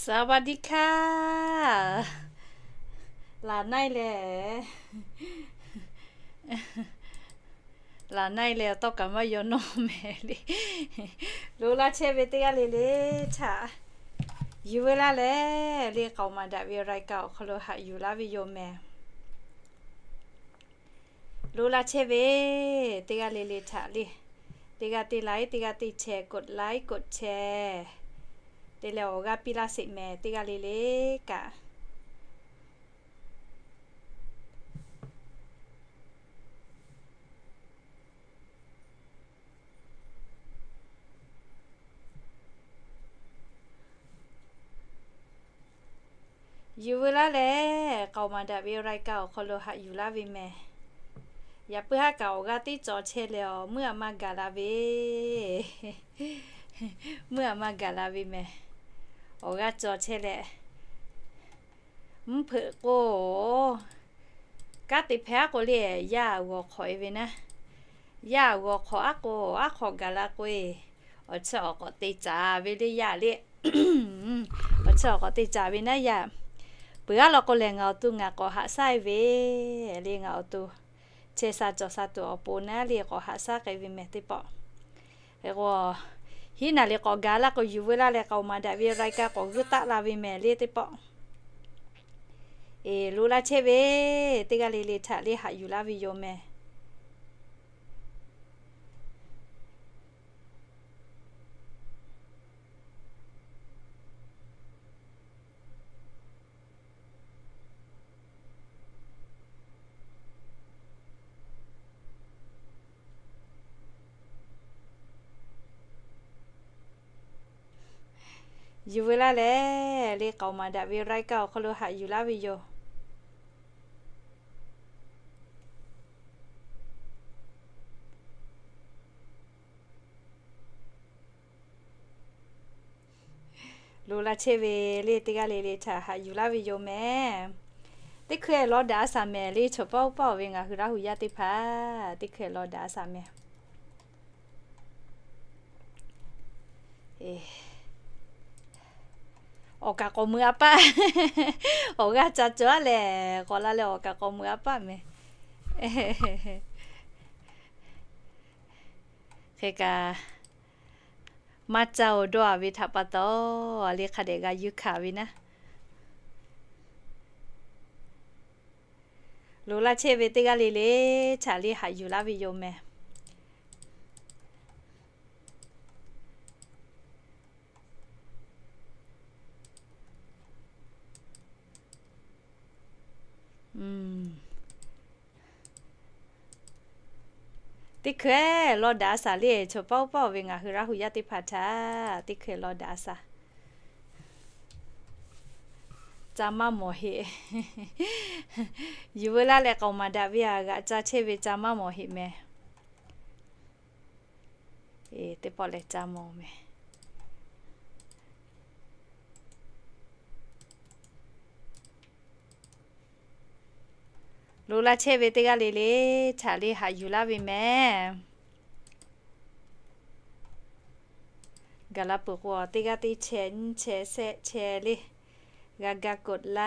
สวัสดีค่ะ Laˬ naˆ-e leh, laˬ naˆ-e leh tawˇ kaꞈ maˇ yaw nawˇ mehˍ le. Lo laˇ chehˇ ve teˇ g'aˇ le le htaꞈ yuˬ veu laˇ leh le, k'aoˍ maˍ daꞈ ve รายการ awˬ hk'aw lo haꞈ yuˬ laˇ ve yoˬ mehˍ. Lo laˇ chehˇ ve teˇ g'aˇ le le htaꞈ le, teˇ g'aˇ teˇ like, teˇ g'aˇ teˇ share, กดไลค์ กดแชร์ te leh awˬ g'aˇ piˇ laˇ sheˍ mehˍ teˇ g'aˇ le le kaꞈ. Yuˬ veu laˇ leh, k'aoˍ maˍ daꞈ ve รายการ awˬ hk'aw lo haꞈ yuˬ laˇ ve mehˍ. Yaꞈ puiˉ haˉ kaꞈ awˬ g'aˇ teˇ cawˬ chehˇ leh awˬ, meuˇ aꞈ maˇ gaˬ la ve, meuˇ aꞈ maˇ gaˬ la ve mehˍ. Awˬ g'aˇ cawˬ chehˇ leh, mvuhˇ hpeuꞈ k'o, kanˉ te hpehˇ aˉ k'o le, yaˇ g'awˬ hk'awꞈ-e ve naˉ, yaˇ g'awˬ hk'awꞈ aˉ k'o, aˉ hk'awꞈ gaˬ la k'o-e, awˬ chi awˬ k'awꞈ te caˍ ve le yaˇ le. Awˬ chi awˬ k'awꞈ te caˍ ve naˉ yaˇ. Peuˬ aˉ law k'o lehˬ, ngaˬ awˬ to ngaˬ k'awꞈ haꞈ shaˉ-e ve le, ngaˬ awˬ to chehˇ sha cawˬ sha tuˬ awˬ pon naˉ le k'awꞈ haꞈ shaˉ k'ai ve mehˍ teˇ pawˆ. Hk'e k'o, hiˉ naˍ le k'awꞈ gaˬ laˇ k'o, yuˬ veu laˇ leh k'aoˍ maˍ daꞈ ve รายการ k'awꞈ g'uˇ taˆ la ve mehˍ le teˇ pawˆ. Eˬ, lo laˇ chehˇ ve teˇ g'aˇ le le htaꞈ le haꞈ yuˬ laˇ ve yoˬ mehˍ. Yuˬ veu laˇ leh le, k'aoˍ maˍ daꞈ ve รายการ awˬ hk'aw lo haꞈ yuˬ laˇ ve yoˬ. Lo laˇ chehˇ ve le teˇ g'aˇ le le htaꞈ haꞈ yuˬ laˇ ve yoˬ mehˍ. Teˇ hkui-e law daꞈ a shaˍ mehˍ le, chaw paˆ uˉ paˆ-oˬ ve ngaˬ hui Laˇ huˍ yaˇ teˇ hpaˍ, teˇ hkui-e law daꞈ a shaˍ mehˍ. Awˬ kaˍ k'awꞈ mui a paˆ, awˬ g'aˇ ca cawˬ-a lehˬ, k'awꞈ la leh awˬ kaˍ k'awꞈ mui a paˆ mehˍ. Hk'e kaꞈ, maˇ caˇ-oˬ dawˇ-a ve htaꞈ pa taw, le hk'a dehꞈ g'a yuˬ hkanˍ ve naˉ. Lo laˇ chehˇ ve teˇ g'aˇ le le htaꞈ le haꞈ yuˬ laˇ ve yoˬ mehˍ. Teˇ hkui-e law daꞈ a shaˍ le, chaw paˆ uˉ paˆ-oˬ ve ngaˬ hui Laˇ huˍ yaˇ teˇ hpaˍ htaꞈ teˇ hkui-e law daꞈ a shaˍ. Ca maˇ mawˬ heꞈ. Yuˬ veu laˇ leh k'aoˍ maˍ daꞈ ve aꞈ g'aꞈ ca chehˇ ve ca maˇ mawˬ heꞈ mehˍ. Teˇ pawˆ lehˬ ca mawˬ mehˍ. Lo laˇ chehˇ ve teˇ g'aˇ le le htaꞈ le haꞈ yuˬ laˇ ve mehˍ. Gaˬ la peuˬ k'o, teˇ g'aˇ teˇ chehˇ nyiˇ chehˇ shehˆ chehˇ le, g'a ga กดไล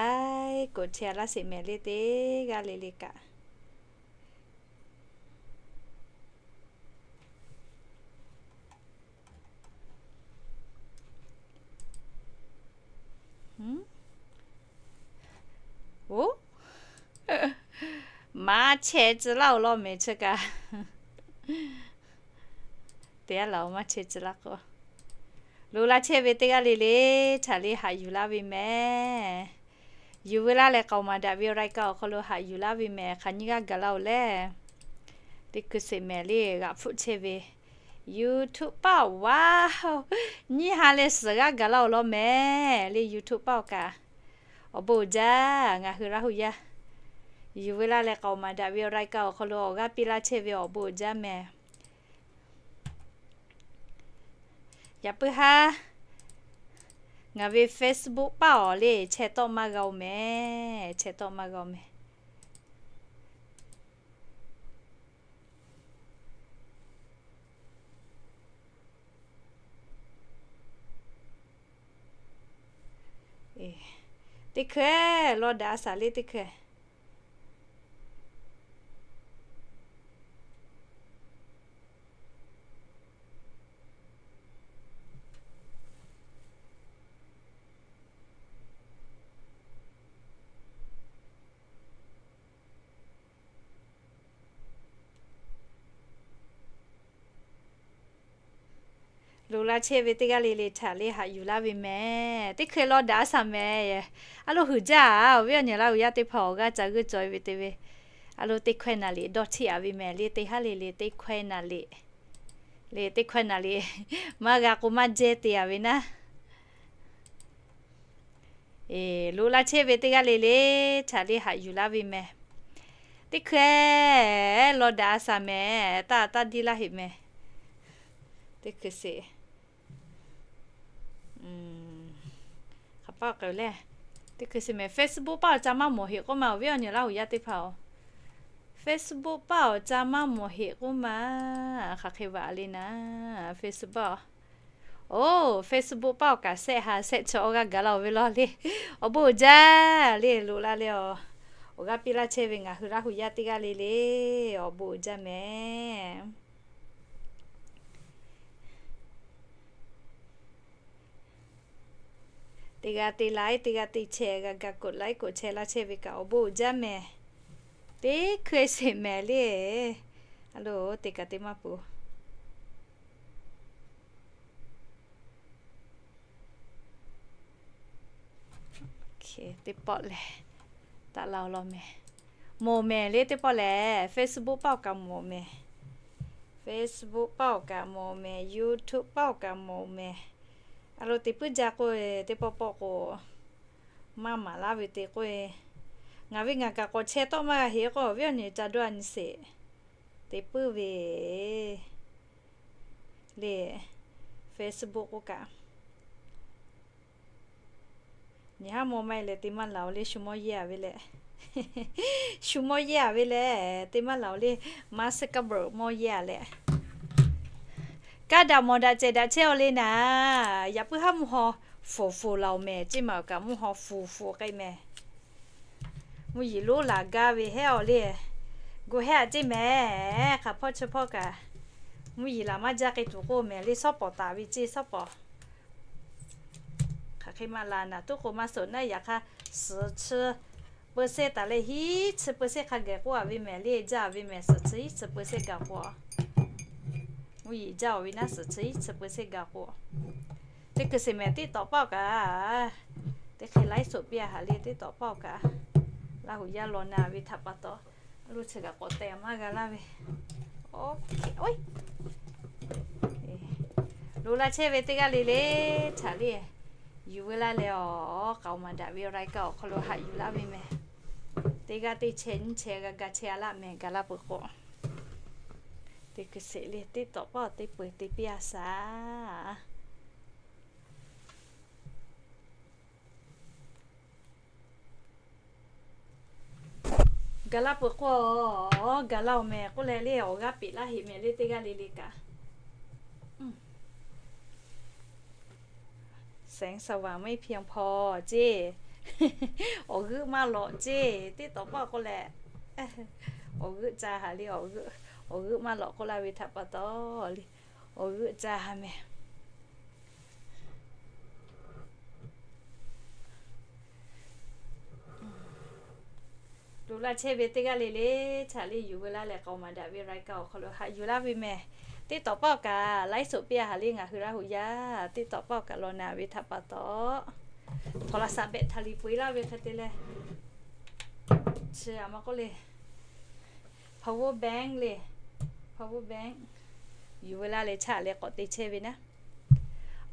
ค์ กดแชร์ laˇ sheˍ mehˍ le teˇ g'aˇ le le kaꞈ. Oˬ, maˇ chehˇ tcuh laˇ-oˬ law mehˍ chi kaꞈ. Teˇ g'aˇ laˬ-oˬ maˇ chehˇ tcuh laˇ k'o, lo laˇ chehˇ ve teˇ g'aˇ le le htaꞈ le haꞈ yuˬ laˇ ve mehˍ. Yuˬ veu laˇ leh k'aoˍ maˍ daꞈ ve รายการ awˬ hk'aw lo haꞈ yuˬ laˇ ve mehˍ. Hk'aˬ nyiˇ g'aˇ gaˬ laˇ-oˬ lehˬ, teˇ hkui sheˍ mehˍ le g'aꞈ hpfuhˆ chehˇ ve YouTube paˆ-oˬ, wa, nyiˇ ha leh suhˍ g'aˇ gaˬ laˇ-oˬ law mehˍ le. YouTube paˆ-oˬ kaꞈ, awˬ bon uiˍ jaˇ ngaˬ hui Laˇ huˍ yaˇ. Yuˬ veu laˇ leh k'aoˍ maˍ daꞈ ve รายการ awˬ hk'aw lo awˬ g'aˇ piˇ laˇ chehˇ ve awˬ bon uiˍ jaˇ mehˍ. Yaꞈ puiˉ haˉ ngaˬ ve Facebook paˆ-oˬ le, chehˇ tawˆ maˇ g'a-oˬ mehˍ, chehˇ tawˆ maˇ g'a-oˬ mehˍ. Teˇ hkui law daꞈ a shaˍ le teˇ hkui. Loꞈ la chehˇ ve teˇ g'aˇ le le htaꞈ le haꞈ yuˬ laˇ ve mehˍ. Teˇ hkui law daꞈ a shaˍ mehˍ. A lo huiˍ jaˇ a, awˬ viˉ awˬ nyi laˇ uˬ yaˇ teˇ hpaˍ awˬ g'aˇ ca g'uiˇ cawˬ e ve te ve, a lo teˇ hkawehˇ naˍ liꞈ dawˇ htiˆ a ve mehˍ le. Teˇ haˉ le le teˇ hkawehˇ naˍ liꞈ le, teˇ hkawehˇ naˍ liꞈ maˇ g'a k'o maˇ jehˇ te a ve naˉ. Loꞈ la chehˇ ve teˇ g'aˇ le le htaꞈ le haꞈ yuˬ laˇ ve mehˍ. Teˇ hkui law daꞈ a shaˍ mehˍ. Taˇ taˇ diˇ laˇ heꞈ mehˍ. Teˇ hkui sheˍ. Hk'aˬ paˆ k'ai le. Teˇ hkui sheˍ mehˍ. Facebook paˆ awˬ ca maˇ mawˬ heꞈ k'oˆ ma, awˬ viˉ awˬ nyi laˇ uˬ yaˇ teˇ hpaˍ-oˬ, Facebook paˆ awˬ ca maˇ mawˬ heꞈ k'oˆ ma. Hk'aˬ hk'e vaꞈ le naˉ, Facebook. Oˬ, Facebook paˆ awˬ kaꞈ shehˆ ha shehˆ chi awˬ g'aˇ gaˬ la oˬ ve law le. Awˬ bon uiˍ jaˇ le, loꞈ la le a. Awˬ g'aˇ piˇ laˇ chehˇ ve ngaˬ hui laˇ hui yaˇ teˇ g'aˇ le le, awˬ bon uiˍ jaˇ mehˍ. Teˇ g'aˇ te like, teˇ g'aˇ te share, g'a ga กดไลค์ กดแชร์ laˇ chehˇ ve kaꞈ awˬ bon uiˍ jaˇ mehˍ. Teˇ hkui sheˍ mehˍ le. A lo, teˇ kaꞈ te maˇ peuˬ. Teˇ pawˆ lehˬ, taˆ la-o law mehˍ. Mawˬ mehˍ le teˇ pawˆ lehˬ, Facebook paˆ awˬ kaꞈ mawˬ mehˍ. Facebook paˆ awˬ kaꞈ mawˬ mehˍ, YouTube paˆ awˬ kaꞈ mawˬ mehˍ. A lo, teˇ puiˉ jaˇ k'o, teˇ pawˆ pawˆ k'o, maˇ maˍ laˇ ve te k'o, ngaˬ ve ngaˬ kaꞈ k'awꞈ chehˇ tawˆ maˇ g'a heˆ k'o, awˬ viˉ awˬ nyi ca dawˇ a nyi sheˍ. Teˇ puiˉ ve le, Facebook k'oˆ kaꞈ. Nyi haˉ mawˇ maˇ e leh teˇ maˇ laˬ-o le, shu mawˇ yeˇ a ve leh. Shu mawˇ yeˇ a ve leh, teˇ maˇ laˬ-o le, maˇ suhˉ kaˉ beuꞈ mawˇ yeˇ a leh. Kaˇ daꞈ mawˬ daꞈ cehˬ daꞈ chehˇ-o le naˍ, yaꞈ puiˉ haˉ mvuhˇ haw fuˍ fuˍ laˬ-oˬ mehˍ, ceˇ maˬ awˬ kaꞈ mvuhˇ haw fuˍ fuˍ k'ai mehˍ. Mvuhˇ yeˬ lonˉ laˬ gaˇ ve hehˉ-o le. Gu hehˉ aꞈ ceˇ mehˍ, hk'aˬ hpawˇ chi hpawˇ kaꞈ. Mvuhˇ yeˬ laˬ maˇ jaˇ k'ai tuˬ k'oˆ mehˍ le, shawˉ pawˍ taˍ ve ceˇ shawˉ pawˍ. Hk'aˬ hk'e maˇ la naˍ, tuˉ k'o maˇ suhˍ naˉ yaꞈ hk'aˇ, suhˍ chi เปอร์เซ็นต์ taˍ leh hiˉ chi เปอร์เซ็นต์ hk'a geh k'oˆ a ve mehˍ le, jaˇ a ve mehˍ, suhˍ chi hiˉ chi เปอร์เซ็นต์ gaˬ k'o. Mvuhˇ yeˬ jaˇ-o ve naˉ, suhˍ chi hiˉ chi เปอร์เซ็นต์ gaˬ k'o. Teˇ hkui sheˍ mehˍ, TikTok paˆ-o kaꞈ teˇ hk'e ไลฟ์สด piˇ a haꞈ le, TikTok paˆ-o kaꞈ. Laˇ huˍ yaˇ law na ve htaꞈ pa taw, a lo chi kaꞈ k'awꞈ teh maˇ g'a laˇ ve. Loꞈ la chehˇ ve teˇ g'aˇ le le htaꞈ le yuˬ ve laˇ leh, awˬ k'aoˍ maˍ daꞈ ve รายการ awˬ hk'aw lo haꞈ yuˬ laˇ ve mehˍ. Teˇ g'aˇ teˇ chehˇ nyiˇ chehˇ g'a ga chehˇ a laˇ mehˍ, gaˬ la peuˬ k'o. Teˇ hkui sheˍ le, TikTok paˆ-o teˇ peuˬ te piˇ a shaˍ. Gaˬ la peuˬ k'o, gaˬ la-oˬ mehˍ k'oˆ leh le, awˬ g'aˇ peꞈ laˇ heꞈ mehˍ le, teˇ g'aˇ le le kaꞈ. แสงสว่างไม่เพียงพอ ceˇ. Awˬ g'euˆ maˇ lawꞈ ceˇ, TikTok paˆ k'oˆ leh. Awˬ g'euˆ ca haꞈ le, awˬ g'euˆ maˇ lawꞈ k'oˆ laˇ ve htaꞈ pa taw le, awˬ g'euˆ ca haꞈ mehˍ. Loꞈ la chehˇ ve teˇ g'aˇ le le htaꞈ le yuˬ ve laˇ leh, k'aoˍ maˍ daꞈ ve รายการ awˬ hk'aw lo haꞈ yuˬ laˇ ve mehˍ. TikTok paˆ-o kaꞈ ไลฟ์สด piˇ a haꞈ le, ngaˬ hui laˇ huˍ yaˇ TikTok paˆ-o kaꞈ law na ve htaꞈ pa taw, โทรศัพท์ แบตเตอรี่ peuˬ laˇ ve hk'e te leh, chi a ma k'oˆ le, power bank le, power bank yuˬ ve laˇ leh chaꞈ leh k'awꞈ te chehˇ ve naˉ.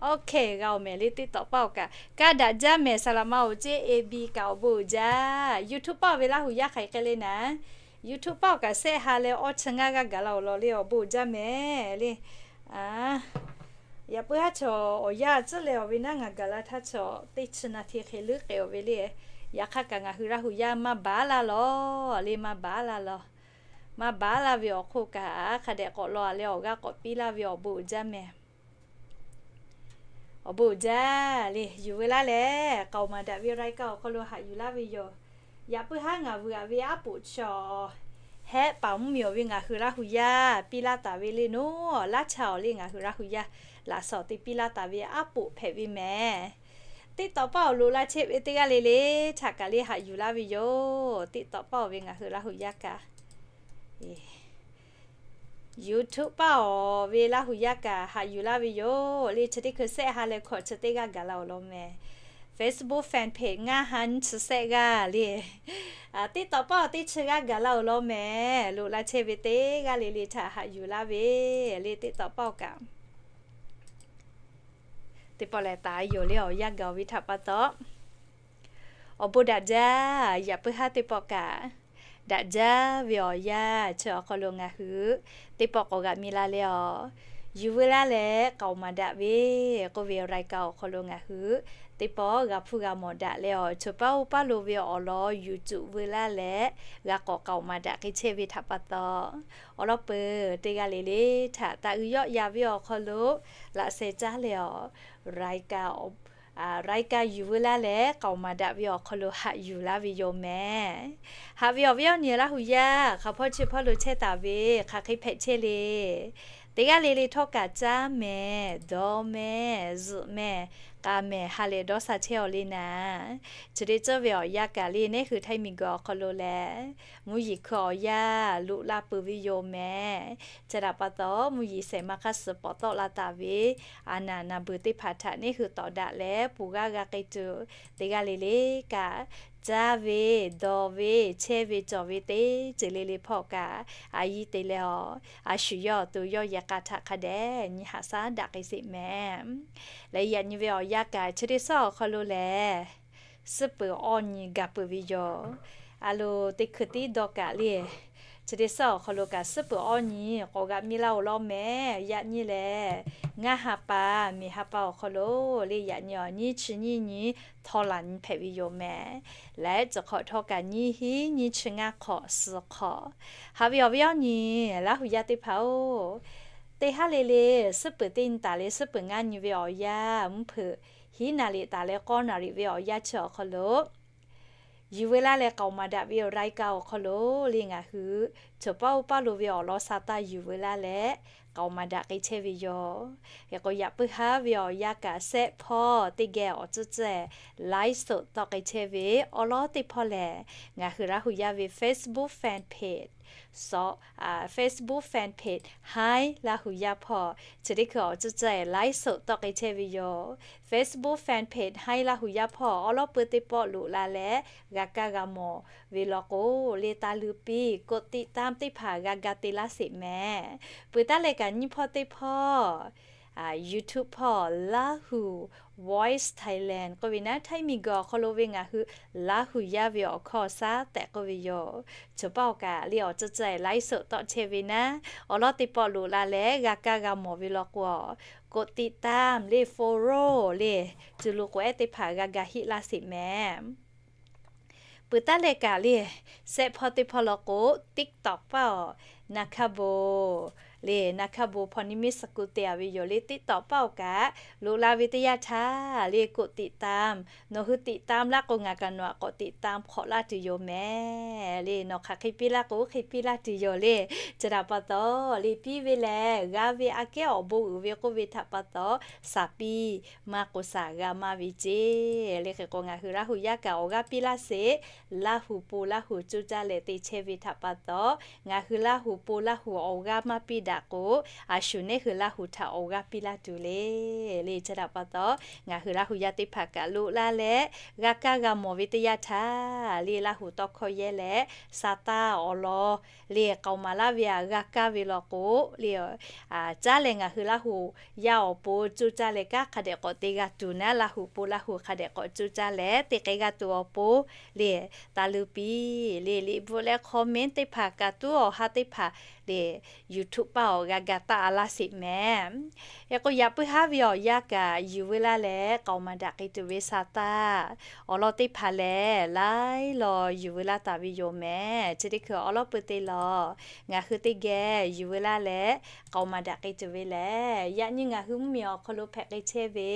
Okay, g'a-oˬ mehˍ le, TikTok paˆ-o kaꞈ. Kaˇ daꞈ jaˇ mehˍ, saˍ laꞈ ma-oˬ ceˇ, A B kaꞈ awˬ bon uiˍ jaˇ. YouTube paˆ-o ve laˇ huˍ yaˇ hk'aˬ hk'e le naˉ, YouTube paˆ-o kaꞈ shehˆ ha leh awˇ chi ngaˇ g'aˇ gaˬ la-oˬ law le, awˬ bon uiˍ jaˇ mehˍ le. Yaꞈ puiˉ haˉ chaw awˬ yanˇ tcuhˉ leh awˬ ve naˉ, ngaˬ gaˬ la htaˇ chaw teˇ chi นาที hk'e leuˉ k'ai-oˬ ve le. Yaꞈ hk'aˇ kaꞈ ngaˬ hui laˇ huˍ yaˇ maˇ baˬ laˇ law le, maˇ baˬ laˇ law. Maˇ baˬ laˇ ve awˬ hk'oˆ kaꞈ, hk'a dehꞈ k'awꞈ law leh awˬ g'aˇ k'awꞈ piˇ laˇ ve awˬ bon uiˍ jaˇ mehˍ. Awˬ bon jaˇ le, yuˬ veu laˇ leh k'aoˍ maˍ daꞈ ve รายการ awˬ hk'aw lo haꞈ yuˬ laˇ ve yoˬ. Yaꞈ puiˉ haˉ ngaˬ vuiˬ aꞈ ve aˉ poꞈ chi awˬ hehˆ paˍ mvuhˇmiˬ awˬ ve ngaˬ hui Laˇ hu yaˇ piˇ laˇ taˍ ve le naˉ, laˇ cha awˬ le ngaˬ hui Laˇ hu yaˇ laꞈ shawnˍ te piˇ laˇ taˍ ve aˉ poꞈ hpehꞈ ve mehˍ. TikTok paˆ awˬ loꞈ la chehˇ ve teˇ g'aˇ le le htaꞈ kaꞈ le haꞈ yuˬ laˇ ve yoˬ. TikTok paˆ awˬ ve ngaˬ hui Laˇ hu yaˇ kaꞈ YouTube paˆ awˬ ve Laˇ hu yaˇ kaꞈ haꞈ yuˬ laˇ ve yoˬ. Le chi teˇ hkui sehˆ ha leh hkawꞈ chi teˇ g'aˇ gaˬ la awˬ lawn mehˍ. Facebook fan page ngaˇ ha nyiˇ chi sehˆ g'aˇ le. TikTok paˆ awˬ teˇ chi g'aˇ gaˬ la awˬ lawn mehˍ. Loꞈ la chehˇ ve teˇ g'aˇ le le htaꞈ haꞈ yuˬ laˇ ve le TikTok paˆ awˬ kaꞈ teˇ pawˆ lehˬ taˍ yoˬ le. Awˬ yanˇ gaˬ ve htaꞈ pa taw, awˬ bon daꞈ jaˇ. Yaꞈ puiˉ haˉ teˇ pawˆ kaꞈ daꞈ jaˇ ve awˬ yanˇ chi awˬ hk'aw lo ngaˬ hui teˇ pawˆ k'awꞈ g'aꞈ mi la leh awˬ, yuˬ veu laˇ leh k'aoˍ maˍ daꞈ ve k'oˆ ve รายการ awˬ hk'aw lo ngaˬ hui teˇ pawˆ g'a hpuˇ g'a mawˬ daꞈ leh awˬ, choˬ paˇ oˇ paˇ lo ve awˬ lawn yuˬ cuˬ veu laˇ leh g'a k'awꞈ k'aoˍ maˍ daꞈ k'ai chehˇ ve htaꞈ pa taw, awˬ lawn peuˬ teˇ g'aˇ le le htaꞈ taꞈ uiˍ yawˆ yan ve awˬ hk'aw lo laꞈ sheh caˉ leh awˬ, รายการ yuˬ veu laˇ leh k'aoˍ maˍ daꞈ ve awˬ hk'aw lo haꞈ yuˬ laˇ ve yoˬ mehˍ. Haꞈ ve awˬ viˉ awˬ nyi Laˇ hu yaˇ hk'a hpawˇ chi hpawˇ lo chehˇ taˍ ve hk'aˬ hk'e hpehꞈ chehˇ le. Teˇ g'aˇ le le htawˇ kaꞈ caˇ mehˍ, dawˇ mehˍ, zuhꞈ mehˍ, k'a mehˍ ha lehˬ dawˇ sha chehˇ awˬ le naˍ. Chi teˇ ceuˬ ve awˬ yanˇ kaꞈ le neˉ hui Htaiˇ miˬguiˬ awˬ hk'aw lo lehˬ, mvuhˇ yeˬ hkui awˬ yanˇ loꞈ la peuˬ ve yoˬ mehˍ. Chi htaꞈ pa taw mvuhˇ yeˬ shehˍ ma hk'aˇ suh pawˍ tawˆ la taˍ ve a naˍ naˍ beuˬ teˇ hpaˍ htaꞈ neˉ hui tawˍ daꞈ leh ponˬ g'aˇ g'a k'ai tuˬ, teˇ g'aˇ le le kaꞈ caˇ ve, dawˇ ve, chehˇ ve cawˬ ve teˇ ceuˬ le le hpawˇ kaꞈ a yiˇ te leh awˬ, a shu yawˇ awˬ to yawˇ yehˬ k'a htaꞈ hk'a dehꞈ nyi haꞈ shaˉ daꞈ k'ai sheˍ mehˍ. Leh yaꞈ nyi ve awˬ yanˇ kaꞈ chi teˇ suhˉ awˬ hk'aw lo lehˬ, suhˉ peuˬ awˇ nyi gaˬ peuˬ ve yoˬ. A lo teˇ hkui tiˉ dawˇ kaꞈ le, chi teˇ suhˉ awˬ hk'aw lo kaꞈ suhˉ peuˬ awˇ nyi k'awꞈ g'aꞈ mi la awˬ lawn mehˍ. Yaꞈ nyi lehˬ, ngaˇ ha pa, miˬ ha pa awˬ hk'aw lo le yaꞈ nyi awˬ nyiˇ chi nyiˇ nyi htawˇ laˬ nyi hpehꞈ ve yoˬ mehˍ. Leh chi hk'awꞈ htawˇ kaꞈ nyiˇ hinˉ nyiˇ chi ngaˇ hk'awꞈ suh hk'awꞈ. Haꞈ ve awˬ viˉ awˬ nyi Laˇ hu yaˇ teˇ hpaˍ-oˬ, teˇ haˉ le le suhˉ peuˬ teˇ nyi taˍ leh suhˉ peuˬ ngaˇ nyi ve awˬ yanˇ, mvuhˇ hpeuꞈ hiˉ naˍ riˍ taˍ leh k'awˇ naˍ riˍ ve awˬ yanˇ chi awˬ hk'aw lo yuˬ veu laˇ leh k'aoˍ maˍ daꞈ ve รายการ awˬ hk'aw lo le ngaˬ hui choˬ paˇ oˇ paˇ lo ve awˬ lawn sha taˇ yuˬ veu laˇ leh k'aoˍ maˍ daꞈ k'ai chehˇ ve yoˬ. Hk'e k'o yaꞈ puiˉ haˉ ve awˬ yanˇ kaꞈ sehˆ hpawˇ teˇ geh awˬ tcuhˇ tcuhˇ laiˉ soꞈ tawˆ k'ai chehˇ ve awˉ lawˉ teˇ hpawˇ lehˬ, ngaˬ hui Laˇ hu yaˇ ve Facebook fan page, Facebook fan page Htaiˇ Laˇ hu yaˇ hpawˇ chi teˇ hkui awˬ tcuhˇ tcuhˇ laiˉ soꞈ tawˆ k'ai chehˇ ve yoˬ. Facebook fan page Htaiˇ Laˇ hu yaˇ hpawˇ awˉ lawˉ peuˬ teˇ pawˆ loꞈ la leh g'a kaˇ g'a mawˬ ve law k'o, le taˇ luˇ piˇ กดติดตาม teˇ hpaˍ g'a ga te laˇ sheˍ mehˍ. Peuˬ taˉ leh kaꞈ nyiˇ hpawˇ teˇ hpawˇ YouTube hpawˇ Lahu Voice Thailand k'oˆ ve naˉ, Htaiˇ miˬguiˬ awˬ hk'aw lo ve ngaˬ hui Laˇ hu yaˇ ve awˬ hkawˇ shaˉ tehꞈ k'oˆ ve yoˬ. Choˬ paˇ awˬ kaꞈ le awˬ tcuhˇ tcuhˇ laiˉ soꞈ tawˆ chehˇ ve naˉ, awˉ lawˉ teˇ pawˆ loꞈ la leh g'a kaˇ g'a mawˬ ve law k'o, กดติดตาม le follow le cuˬ lo k'oꞈ ehˉ teˇ hpaˍ g'a ga heˆ laˇ sheˍ mehˍ. Peuˬ taˉ leh kaꞈ le, sehˆ hpawˇ teˇ hpawˇ law k'o, TikTok paˇ awˬ naˍ hkaˇ bon le, naˍ hkaˇ bon hpaw niˇ miˇ suh kuˬ te a ve yoˬ le. TikTok paˇ awˬ kaꞈ loꞈ la ve teˇ yanˇ htaˇ le กดติดตาม nawˬ hui ติดตาม laˇ k'o ngaˬ kaꞈ nawˬ aꞈ k'awꞈ ติดตาม hk'awꞈ laˇ tuˬ yoˬ mehˍ le. Nawˬ hk'aˬ hk'e piˇ laˇ k'o oˇ hk'e piˇ laˇ tuˬ yoˬ le. Chi htaꞈ pa taw le piˇ ve lehˬ g'a ve aꞈ kehˉ awˬ bon uiˍ ve k'oˆ ve htaꞈ pa taw, shaˍ piˇ maˇ k'o shaˍ g'a maˇ ve ceˇ le. Hk'e k'o ngaˬ hui Laˇ hu yaˇ kaꞈ awˬ g'aˇ piˇ laˇ sheˍ. Laˇ hu po Laˇ hu coˇ caˇ leh te chehˇ ve htaꞈ pa taw, ngaˬ hui Laˇ hu po Laˇ hu awˬ g'aˇ maˇ piˇ daꞈ k'o, a shu neˉ hui Laˇ hu htaꞈ awˬ g'aˇ piˇ laˇ tuˬ le. Le chi htaꞈ pa taw, ngaˬ hui Laˇ hu yaˇ teˇ hpaˍ kaꞈ loꞈ la leh g'a kaˇ g'a mawˬ ve teˇ yanˇ htaˇ le Laˇ hu tawˇ hkawˇ yehˇ leh sha taˇ awˬ lawn le k'aoˍ maˍ laˇ ve aꞈ g'a kaˇ ve law k'o le, caˉ leh ngaˬ hui Laˇ hu yaˇ awˬ pon coˇ caˇ leh kanˉ hk'a dehꞈ k'awꞈ te g'a tuˬ naˉ, Laˇ hu po Laˇ hu hk'a dehꞈ k'awꞈ coˇ caˇ leh te k'ai g'a tuˬ awˬ pon le, taˇ luˇ piˇ le. Liꞈ bvuhꞈ leh comment teˇ hpaˍ, kaꞈ tuˉ awˬ ha teˇ hpaˍ le YouTube paˇ awˬ g'a ga taˆ a laˇ sheˍ mehˍ. Hk'e k'o, yaꞈ puiˉ haˉ ve awˬ yanˇ kaꞈ yuˬ veu laˇ leh k'aoˍ maˍ daꞈ k'ai tuˬ ve sa taˇ awˬ lawn teˇ hpaˍ lehˬ, laiˉ law yuˬ veu laˇ taˍ ve yoˬ mehˍ. Chi teˇ hkui awˬ lawˉ pui te lawˬ, ngaˬ hui teˇ geh yuˬ veu laˇ leh k'aoˍ maˍ daꞈ k'ai tuˬ ve lehˬ, yaꞈ nyi ngaˬ hui mvuhˇmiˬ awˬ hk'aw lo hpehꞈ k'ai chehˇ ve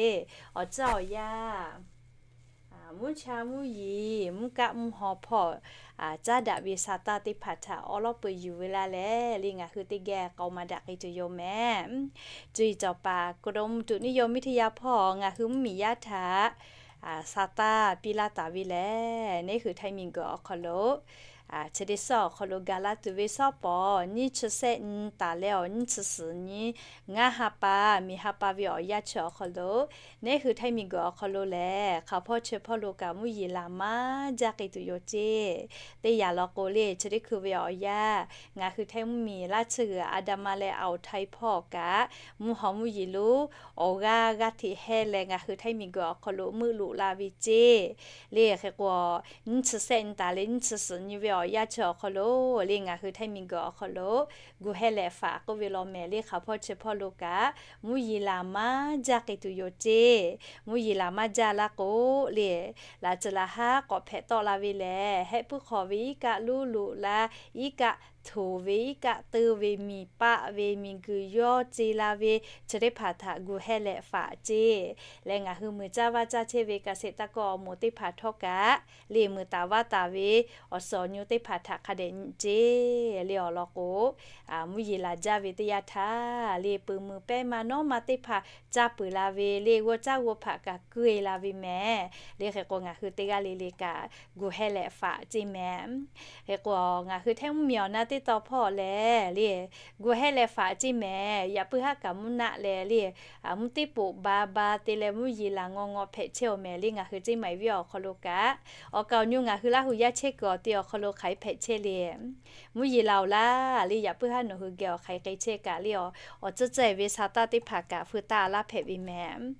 awˬ tcuhˉ awˬ yanˇ, mvuhˇ cha mvuhˇ yeˬ, mvuhˇ kaˆ mvuhˇ haw hpawˇ caˉ daꞈ ve sa taˇ teˇ hpaˍ htaꞈ awˬ lawˉ pui yuˬ veu laˇ leh le, ngaˬ hui teˇ geh k'aoˍ maˍ daꞈ k'ai tuˬ yoˬ mehˍ. Cuˇ yiˍ cawˬ paˍ กรมอุตุนิยมวิทยา hpawˇ ngaˬ hui mvuhˇmiˬ yaˇ htaꞈ sa taˇ piˇ laˇ taˍ ve lehˬ, neˉ hui Htaiˇ miˬguiˬ awˬ hk'aw lo chi teˇ suhˉ awˬ hk'aw lo gaˬ la tuˬ ve sawˉ pawˍ nyiˇ chi sehˆ nyi taˍ leh awˬ nyiˇ chi suhˍ nyi ngaˇ ha pa, miˬ ha pa ve awˬ yanˇ chi awˬ hk'aw lo, neˉ hui Htaiˇ miˬguiˬ awˬ hk'aw lo lehˬ, hk'aˬ hpawˇ chi hpawˇ lo kaꞈ mvuhˇ yeˬ laˬ maˇ jaˇ k'ai tuˬ yoˬ ceˇ. Teˇ yanˇ law k'o le, chi teˇ hkui ve awˬ yanˇ ngaˬ hui Htaiˇ mvuhˇmiˬ laˇ tsuhˇ g'uiˬ Andaman leh Altay hpawˇ kaꞈ mvuhˇ haw mvuhˇ yeˬ lo awˬ g'aˇ g'aˇ hteꞈ heh leh ngaˬ hui Htaiˇ miˬguiˬ awˬ hk'aw lo meuˆ loꞈ la ve ceˇ. Le hk'e k'o, nyiˇ chi sehˆ nyi taˍ leh nyiˇ chi suhˍ nyi ve awˬ yanˇ chi awˬ hk'aw lo le, ngaˬ hui Htaiˇ miˬguiˬ awˬ hk'aw lo gu heh leh faꞈ k'oˆ ve law mehˍ le, hk'aˬ hpawˇ chi hpawˇ lo kaꞈ mvuhˇ yeˬ laˬ maˇ jaˇ k'ai tuˬ yoˬ ceˇ. Mvuhˇ yeˬ laˬ maˇ jaˇ laˇ k'o le, laꞈ tcuh laꞈ haˉ k'awꞈ hpehꞈ tawˆ la ve lehˬ, hehˆ puiˉ hk'aw ve iˉ kaˆ luˇ loꞈ la, iˉ kaˆ htoˍ ve, iˉ kaˆ teu ve, miˬ paˆ ve, miˬguiˬ yawˇ ce la ve, chi teˇ hpaˍ htaꞈ gu heh leh faꞈ ceˇ. Leh ngaˬ hui muiˬ caˇ vaˇ caˇ chehˇ ve เกษตรกร awˬ moˍ teˇ hpaˍ htawˇ kaꞈ le, muiˬ taˍ vaˇ taˍ ve awˬ suhˍ awˬ nyu teˇ hpaˍ htaꞈ hk'a dehꞈ nyi ceˇ le awˬ lawn k'o, mvuhˇ yeˬ laˬ jaˇ ve teˇ yanˇ htaˇ le, peuˬ meuˬ pehˇ ma nawˉ ma teˇ hpaˍ ca peuˬ la ve le, g'awˇ caˇ g'awˇ hpaꞈ kaꞈ keu e la ve mehˍ. Le hk'e k'o, ngaˬ hui teˇ g'aˇ le le kaꞈ gu heh leh faꞈ ceˇ mehˍ. Hk'e k'o, ngaˬ hui Htaiˇ mvuhˇmiˬ awˬ na teˇ taw hpawˇ lehˬ le, gu heh leh faꞈ ceˇ mehˍ. Yaꞈ puiˉ haˉ kaꞈ mvuhˇ naˆ leh le, mvuhˇ teˇ poꞈ ba ba te leh mvuhˇ yeˬ laˬ ngaw ngaw hpehꞈ chehˇ awˬ mehˍ le, ngaˬ hui ceˇ maˍ ve awˬ hk'aw lo kaꞈ. Awˬ kaˍ awˬ nyu ngaˬ hui Laˇ hu yaˇ chehˇ kuiˬ awˬ te awˬ hk'aw lo hk'aˬ hk'e hpehꞈ chehˇ le, mvuhˇ yeˬ laˬ oˬ laˇ le, yaꞈ puiˉ haˉ nawˬ hui geh awˬ hk'aˬ hk'e chehˇ kaꞈ le, awˬ tcuhˉ tcuhˉ e ve sa taˇ teˇ hpaˍ kaꞈ feu taˇ laˇ hpehꞈ ve mehˍ.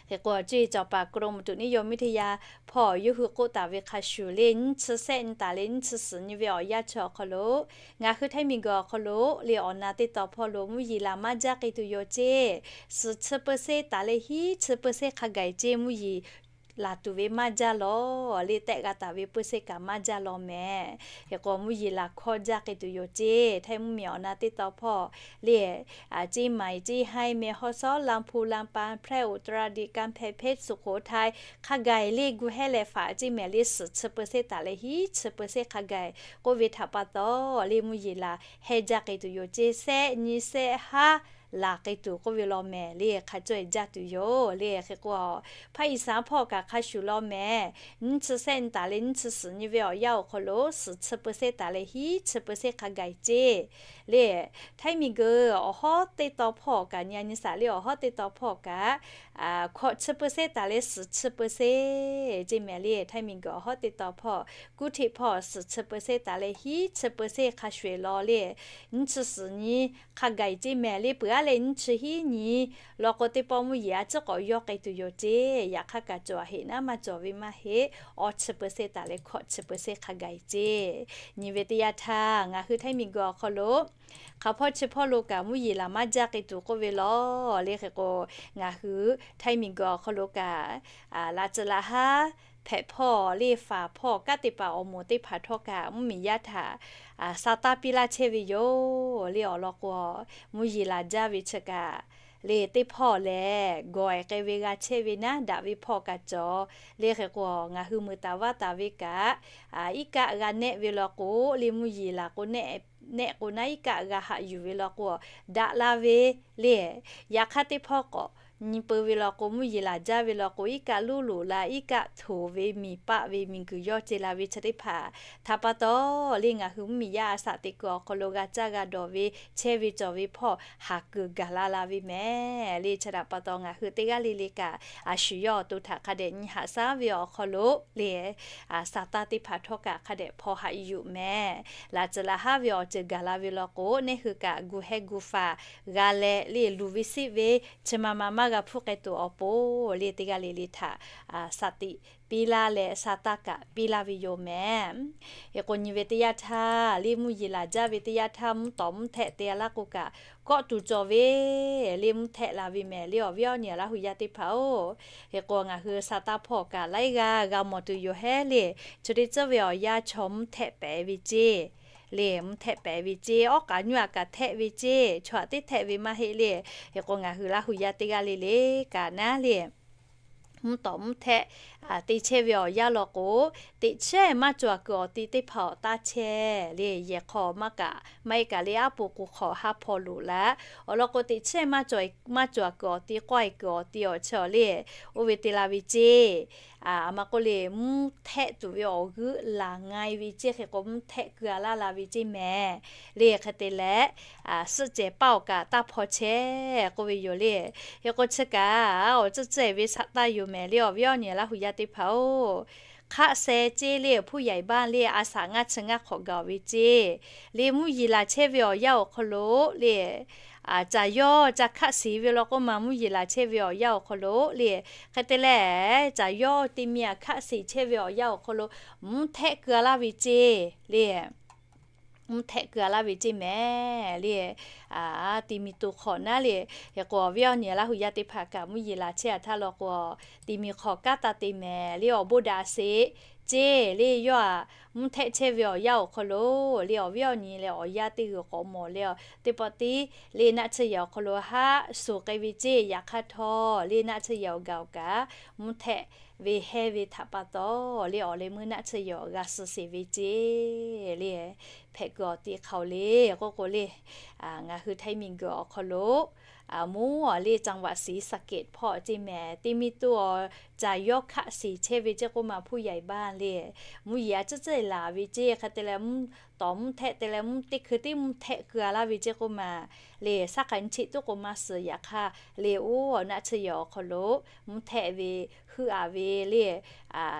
Hk'e k'o, cuˇ yiˍ cawˬ paˍ กรมอุตุนิยมวิทยา hpawˇ yawˇ hui k'oˆ taˍ ve hk'a shuˍ le, nyiˇ chi sehˆ nyi taˍ leh nyiˇ chi suhˍ nyi ve awˬ yanˇ chi awˬ hk'aw lo ngaˬ hui Htaiˇ miˬguiˬ awˬ hk'aw lo le, awˬ na teˇ taw hpawˇ lo mvuhˇ yeˬ laˬ maˇ jaˇ k'ai tuˬ yoˬ ceˇ. Suhˍ chi เปอร์เซ็นต์ taˍ leh hiˉ chi เปอร์เซ็นต์ hk'a gaˬ ceˇ, mvuhˇ yeˬ laˬ tuˬ ve maˇ jaˇ lawˬ le, tehˆ g'a taˍ ve เปอร์เซ็นต์ kaꞈ maˇ jaˇ lawˬ mehˍ. Hk'e k'o, mvuhˇ yeˬ laˬ hkawˇ jaˇ k'ai tuˬ yoˬ ceˇ. Htaiˇ mvuhˇmiˬ awˬ na teˇ taw hpawˇ le, ceˇ maˍ ceˇ haˉ meh hawˉ sawˉ laˇ hpu laˇ pa hpehˇ อุตรดิตถ์ กำแพงเพชร สุโขทัย hk'a gaˬ le, gu heh leh faꞈ ceˇ mehˍ le, suhˍ chi เปอร์เซ็นต์ taˍ leh hiˉ chi เปอร์เซ็นต์ hk'a gaˬ k'oˆ ve htaꞈ pa taw le, mvuhˇ yeˬ laˬ heh jaˇ k'ai tuˬ yoˬ ceˇ. Sehˆ nyi sehˆ haˉ laˬ k'ai tuˬ k'oˆ ve law mehˍ le, hk'a cawˇ e jaˇ tuˬ yoˬ le. Hk'e k'o, ภาคอีสาน hpawˇ kaꞈ hk'a shuˍ law mehˍ. Nyiˇ chi sehˆ nyi taˍ leh nyiˇ chi suhˍ nyi ve awˬ yanˇ awˬ hk'aw lo suhˍ chi เปอร์เซ็นต์ taˍ leh hiˉ chi เปอร์เซ็นต์ hk'a gaˬ ceˇ le. Htaiˇ miˬguiˬ awˬ hawˉ teˇ taw hpawˇ kaꞈ, nyi a nyi saˍ le awˬ hawˉ teˇ taw hpawˇ kaꞈ, hkawꞈ chi เปอร์เซ็นต์ taˍ leh suhˍ chi เปอร์เซ็นต์ ceˇ mehˍ le. Htaiˇ miˬguiˬ awˬ hawˉ teˇ taw hpawˇ kuˇ hteꞈ hpawˇ suhˍ chi เปอร์เซ็นต์ taˍ leh hiˉ chi เปอร์เซ็นต์ hk'a shuˍ e law le. Nyiˇ chi suhˍ nyi hk'a gaˬ ceˇ mehˍ le, peuˬ aˉ leh nyiˇ chi hiˉ nyi law k'o, teˇ pawˆ mvuhˇ yeˬ a ciˉ k'awꞈ yawˇ k'ai tuˬ yoˬ ceˇ. Yaꞈ hk'aˇ kaꞈ cawˬ a heꞈ naˉ maˇ cawˬ ve maˇ heˆ. Awˇ chi เปอร์เซ็นต์ taˍ leh hkawꞈ chi เปอร์เซ็นต์ hk'a gaˬ ceˇ. Nyi ve teˇ yanˇ htaˇ ngaˬ hui Htaiˇ miˬguiˬ awˬ hk'aw lo hk'aˬ hpawˇ chi hpawˇ lo kaꞈ mvuhˇ yeˬ laˬ maˇ jaˇ k'ai tuˬ k'oˆ ve law le. Hk'e k'o, ngaˬ hui Htaiˇ miˬguiˬ awˬ hk'aw lo kaꞈ laꞈ tcuh laꞈ haˉ hpehꞈ hpawˇ le, faˍ hpawˇ kanˉ te paˍ awˬ moˍ teˇ hpaˍ htawˇ kaꞈ mvuhˇmiˬ yaˇ htaꞈ sa taˇ piˇ laˇ chehˇ ve yoˬ le. Awˬ lawn k'o, mvuhˇ yeˬ laˬ jaˇ ve chi kaꞈ le, teˇ hpawˇ lehˬ gawˬ e k'ai ve g'a chehˇ ve naˉ daꞈ ve hpawˇ kaꞈ cawˬ le. Hk'e k'o, ngaˬ hui muiˬ taˍ vaˇ taˍ ve kaꞈ, iˉ kaˆ g'a nehˆ ve law k'o le, mvuhˇ yeˬ laˬ k'o nehˆ k'o naˉ iˉ kaˆ g'a haꞈ yuˬ ve law k'o, daꞈ la ve le. Yaꞈ hk'aˇ teˇ hpawˇ k'awꞈ nyi peu ve law k'o, mvuhˇ yeˬ laˬ jaˇ ve law k'o, iˉ kaˆ luˇ loꞈ la, iˉ kaˆ htoˍ ve, miˬ paˆ ve, miˬguiˬ yawˇ ce la ve chi teˇ hpaˍ htaꞈ pa taw le, ngaˬ hui mvuhˇmiˬ yaˇ a shaꞈ teꞈ kuiˬ awˬ hk'aw lo g'a caˇ g'a dawˬ ve, chehˇ ve cawˬ ve hpawˇ haˍ kuiˬ gaˬ la la ve mehˍ le. Chi htaꞈ pa taw ngaˬ hui teˇ g'aˇ le le kaꞈ, a shu yawˇ awˬ to htaꞈ hk'a dehꞈ nyi haꞈ shaˉ ve awˬ hk'aw lo le, sa taˇ teˇ hpaˍ htawˇ kaꞈ hk'a dehꞈ hpaw haꞈ yuˬ mehˍ. Laꞈ tcuh laꞈ haˉ ve awˬ ceuˬ gaˬ la ve law k'o, neˇ hui kaꞈ gu heh gu faˍ g'a leh le, luˬ ve siˆ ve chi ma ma maˇ g'a hpuˇ k'ai tuˬ awˬ pon le teˇ g'aˇ le le htaꞈ shaˍ tiꞈ piˇ laˇ leh sha taˇ kaꞈ piˇ laˇ ve yoˬ mehˍ. Hk'e k'o nyi ve teˇ yanˇ htaˇ le mvuhˇ yeˬ laˬ jaˇ ve teˇ yanˇ htaˇ mvuhˇ tawˍ mvuhˇ htehˆ te a laˇ k'o kaꞈ kawˆ tuˬ cawˬ ve le mvuhˇ htehˆ la ve mehˍ le awˬ viˉ awˬ nyi Laˇ huˍ yaˇ teˇ hpaˍ-oˬ. Hk'e k'o ngaˬ hui sha taˇ hpawˇ kaꞈ laiˉ g'aˇ g'a mawˬ tuˬ yoˬ hehˉ le. Chi teˇ tcuhˉ ve awˬ yanˇ chaw mvuhˇ htehˆ pehˍ ve ceˇ le, mvuhˇ htehˆ pehˍ ve ceˇ, awˉ k'aꞈ nyuˇ aꞈ kaꞈ htehˆ ve ceˇ, chaw aꞈ teˇ htehˆ ve maˇ heˆ le. Hk'e k'o ngaˬ hui Laˇ huˍ yaˇ teˇ g'aˇ le le kaꞈ naˉ le mvuhˇ tawˍ mvuhˇ htehˆ te chehˇ ve awˬ yanˇ law k'o, teꞈ chiˉ maˇ cawˬ kuiˬ awˬ ti teˇ hpaˍ awˬ taˇ chehˇ le. Yehˬ hk'aw maˇ kaꞈ maˇ heˆ kaꞈ le aˉ po k'o hk'awꞈ ha hpaw loꞈ la. Awˬ lawn k'o teꞈ chiˉ maˇ cawˬ maˇ cawˬ kuiˬ awˬ ti k'awehˇ kuiˬ awˬ ti awˬ chi awˬ le oˇ ve te la ve ceˇ. Aˬ ma k'oˆ le mvuhˇ htehˆ tuˬ ve awˬ g'euˆ laˬ nga e ve ceˇ. Hk'e k'o mvuhˇ htehˆ keu a laˇ la ve ceˇ mehˍ le. Hk'e te leh suhˆ cehˬ paˇ awˬ kaꞈ taˇ hpaw chehˇ k'oˆ ve yoˬ le. Hk'e k'o chi kaꞈ awˬ tcuhˉ tcuhˉ e ve shaꞈ taˇ yoˬ mehˍ le awˬ viˉ awˬ nyi Laˇ huˍ yaˇ teˇ hpaˍ-oˬ. Hk'aˆ sheh ceˇ le hpuˇ yaiˬ baˇ le a shaꞈ ngaˇ chi ngaˇ hk'awꞈ gaˬ ve ceˇ le mvuhˇ yeˬ laˬ chehˇ ve awˬ yanˇ awˬ hk'aw lo le caˬ yawˇ ca hk'aˆ sheˍ ve law k'oˆ ma mvuhˇ yeˬ laˬ chehˇ ve awˬ yanˇ awˬ hk'aw lo le. Hk'e te leh caˬ yawˇ te mi aꞈ hk'aˆ sheˍ chehˇ ve awˬ yanˇ awˬ hk'aw lo mvuhˇ htehˆ keu a laˇ ve ceˇ le. Mvuhˇ htehˆ keu a laˇ ve ceˇ mehˍ le. Te mi to hk'awꞈ naˉ le. Hk'e k'o awˬ viˉ awˬ nyi Laˇ huˍ yaˇ teˇ hpaˍ kaꞈ mvuhˇ yeˬ laˬ chehˇ a htaˇ law k'o, te mi hk'awꞈ kanˉ taˇ te mehˍ le awˬ bon daꞈ sheˍ ceˇ le. Yawˇ aꞈ mvuhˇ htehˆ chehˇ ve awˬ yanˇ awˬ hk'aw lo le awˬ viˉ awˬ nyi leh awˬ yaˇ teˇ g'uiˬ k'awꞈ mawˬ le teˇ pawˆ tiˉ le naˆ tsuhˇ yehˬ awˬ hk'aw lo haˆ suˍ k'ai ve ceˇ. Yaꞈ hk'aˇ htawˇ le naˆ tsuhˇ yehˬ awˬ gaˬ awˬ kaꞈ mvuhˇ htehˆ ve hehˇ ve htaꞈ pa taw le awˬ leh meuˇ naˆ tsuhˇ yehˬ awˬ g'a suh sheˍ ve ceˇ le. Hpehꞈ kuiˬ awˬ ti hk'aoˍ le k'oˆ k'o le, ngaˬ hui htaiˇ miˬ guiˬ awˬ hk'aw lo mvuhˇ awˬ le จังหวัดศรีสะเกษ hpawˇ ceˇ mehˍ. Te mi to awˬ caˬ yawˇ hk'aˆ sheˍ chehˇ ve ceˇ k'oˆ ma hpuˇ yaiˬ baˇ le mvuhˇ yeˬ a tcuhˉ tcuhˉ laˬ ve ceˇ. Hk'e te leh mvuhˇ tawˍ mvuhˇ htehˆ te leh mvuhˇ teˇ hkui tiˉ mvuhˇ htehˆ keu a laˇ ve ceˇ k'oˆ ma le. Saˉ k'ai nyiˇ chi tuˉ k'o maˇ suh. Yaꞈ hk'aˇ le oˇ awˬ naˆ tsuhˇ yehˬ awˬ hk'aw lo mvuhˇ htehˆ ve heuˆ a ve le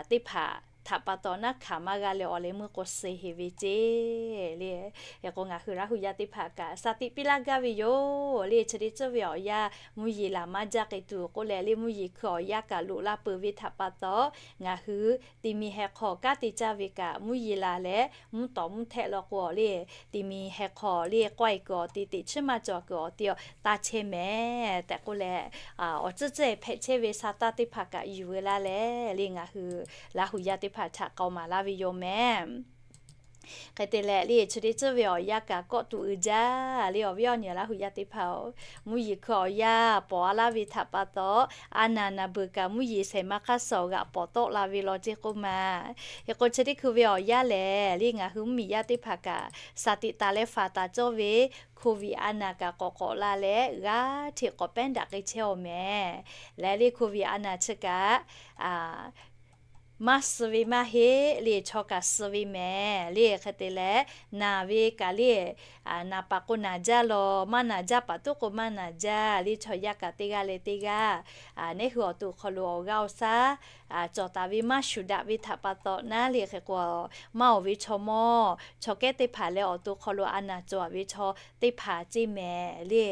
teˇ hpaˍ htaꞈ pa taw naˉ hkanˍ maˇ g'a leh awˬ leh meuˇ k'o suh heˍ ve ceˇ le. Hk'e k'o ngaˬ hui Laˇ huˍ yaˇ teˇ hpaˍ kaꞈ shaˍ tiꞈ piˇ laˇ gaˇ ve yoˬ le. Chi teˇ tcuhˉ ve awˬ yanˇ mvuhˇ yeˬ laˬ maˇ jaˇ k'ai tuˬ k'oˆ leh le mvuhˇ yeˬ hkui awˬ yanˇ kaꞈ loꞈ laˇ peuˬ ve htaꞈ pa taw ngaˬ hui te mi heh hk'aw kanˉ te caˇ ve kaꞈ mvuhˇ yeˬ laˬ leh mvuhˇ tawˍ mvuhˇ htehˆ law k'o le te mi heh hk'aw le k'awehˇ kuiˬ awˬ ti teꞈ chiˉ maˇ cawˬ kuiˬ awˬ ti taˇ chehˇ mehˍ tehꞈ k'oˆ leh, awˬ tcuhˉ tcuhˉ hpehꞈ chehˇ ve sha taˇ teˇ hpaˍ kaꞈ yuˬ veu laˇ leh le ngaˬ hui Laˇ huˍ yaˇ teˇ hpaˍ htaꞈ k'aoˍ maˍ laˇ ve yoˬ mehˍ. Hk'e te leh le chi teˇ tcuhˉ ve awˬ yanˇ kaꞈ kawˆ tuˬ uiˍ jaˇ le awˬ viˉ awˬ nyi Laˇ huˍ yaˇ teˇ hpaˍ-oˬ, mvuhˇ yeˬ hkui awˬ yanˇ pawˍ a laˇ ve htaꞈ pa taw, a naˬ naˍ beuˬ kaꞈ mvuhˇ yeˬ shehˍ ma hk'aˇ suh awˬ g'aꞈ pawˍ tawˆ la ve law ceˇ k'oˆ ma. Hk'e k'o chi teˇ hkui ve awˬ yanˇ lehˬ le ngaˬ hui mvuhˇ miˬ yaˇ teˇ hpaˍ kaꞈ shaˍ tiꞈ taˍ leh faˍ taˍ cawˇ ve Covid a naˬ kaꞈ k'awꞈ k'awꞈ la leh g'aˇ hteꞈ k'awꞈ pehˉ daꞈ k'ai chehˇ awˬ mehˍ. Leh le Covid a naˬ chi kaꞈ maˇ suh ve maˇ heˆ le chaw kaꞈ suh ve mehˍ le. Hk'e te leh naˬ ve kaꞈ le naˬ paˍ k'o naˬ jaˇ law, maˇ naˬ jaˇ paˍ tuˉ k'o maˇ naˬ jaˇ le chaw yaˇ kaꞈ teˇ g'aˇ leh teˇ g'aˇ neˉ hui awˬ to hk'aw lo awˬ g'aˇ awˬ shaˉ cawˬ taˍ ve maˇ shuˍ daꞈ ve htaꞈ pa taw naˉ le. Hk'e k'o maˇ oˬ ve chaw mawˇ chaw kehˉ teˇ hpaˍ leh awˬ to hk'aw lo a naˬ cawˬ ve chaw teˇ hpaˍ ceˇ mehˍ le.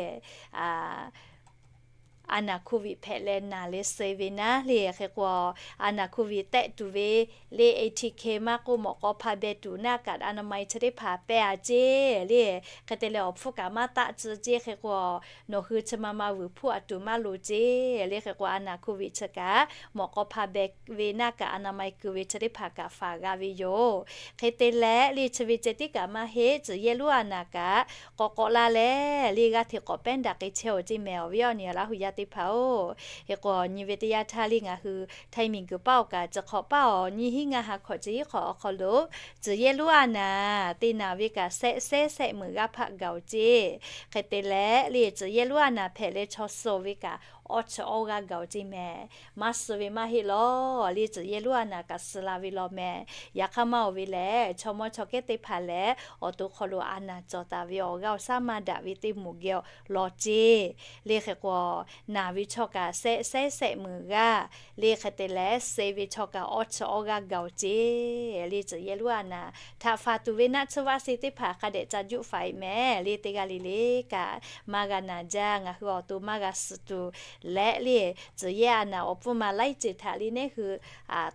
A naˬ Covid hpehꞈ leh naˬ leh suh ve naˉ le. Hk'e k'o a naˬ Covid tehˆ tuˬ ve le ATK maˇ k'oˆ mawꞈ k'aw hpa beh tuˬ naˆ kaꞈ อนามัย chi teˇ hpaˍ pehˇ a ceˇ le. Hk'e te leh awˬ hpfuhˇ kaꞈ maˇ taˆ tcuh ceˇ. Hk'e k'o nawˬ hui chi ma ma vuiˬ hpuˇ a tuˬ maˇ loˍ ceˇ le. Hk'e k'o a naˬ Covid chi kaꞈ mawꞈ k'aw hpa beh ve naˆ kaꞈ อนามัย keu ve chi teˇ hpaˍ kaꞈ faˍ g'a ve yoˬ. Hk'e te leh le chi ve ceh tiˉ kaꞈ maˇ heˆ, tcuhˬ yehˇ lonˉ a naˬ kaꞈ k'awꞈ k'awꞈ la leh le g'aˇ hteꞈ k'awꞈ pehˉ daꞈ k'ai chehˇ awˬ ceˇ mehˍ awˬ viˉ awˬ nyi Laˇ huˍ yaˇ teˇ hpaˍ-oˬ. Hk'e k'o nyi ve teˇ yanˇ htaˇ le ngaˬ hui Htaiˇ miˬ guiˬ paˉ awˬ kaꞈ chi hk'awꞈ paˉ awˬ nyiˇ hinˉ ngaˇ ha hkawꞈ chi hiˉ hk'awꞈ awˬ hk'aw lo tcuhˬ yehˇ lonˉ a naˬ te naˬ ve kaꞈ shehˆ shehˆ shehˆ meunˍ g'aˇ hpaˆ gaˬ-oˬ ceˇ. Hk'e te leh le tcuhˬ yehˇ lonˉ a naˬ hpehꞈ leh chaw suh ve kaꞈ awˇ chi awˇ g'aˇ gaˬ-oˬ ceˇ mehˍ. Maˇ suh ve maˇ heˆ law le tcuhˬ yehˇ lonˉ a naˬ kaꞈ suh la ve law mehˍ. Yaꞈ hk'aˇ maˇ oˬ ve lehˬ chaw mawˇ chaw kehˉ teˇ hpaˍ lehˬ awˬ to hk'aw lo a naˬ cawˬ taˍ ve awˬ g'aˇ awˬ shaˉ maˇ daꞈ ve teˇ moˍ geh law ceˇ. Le hk'e k'o naˬ ve chaw kaꞈ shehˆ shehˆ shehˆ meunˍ g'aˇ le hk'e te leh suh ve chaw kaꞈ awˇ chi awˇ g'aˇ gaˬ-oˬ ceˇ. Le tcuhˬ yehˇ lonˉ a naˬ htaꞈ faˍ tuˬ ve naˆ tsuhˇ vaˆ se teˇ hpaˍ hk'a dehꞈ ca juˆ faˍ-e mehˍ le teˇ g'aˇ le le kaꞈ maˇ g'a naˬ jaˇ. Ngaˬ hui awˬ to maˇ g'a suh tuˬ leh le, tcuh yehˇ a naˍ awˬ pfuhˇ ma laiˉ ceuˬ htaꞈ le neˉ hui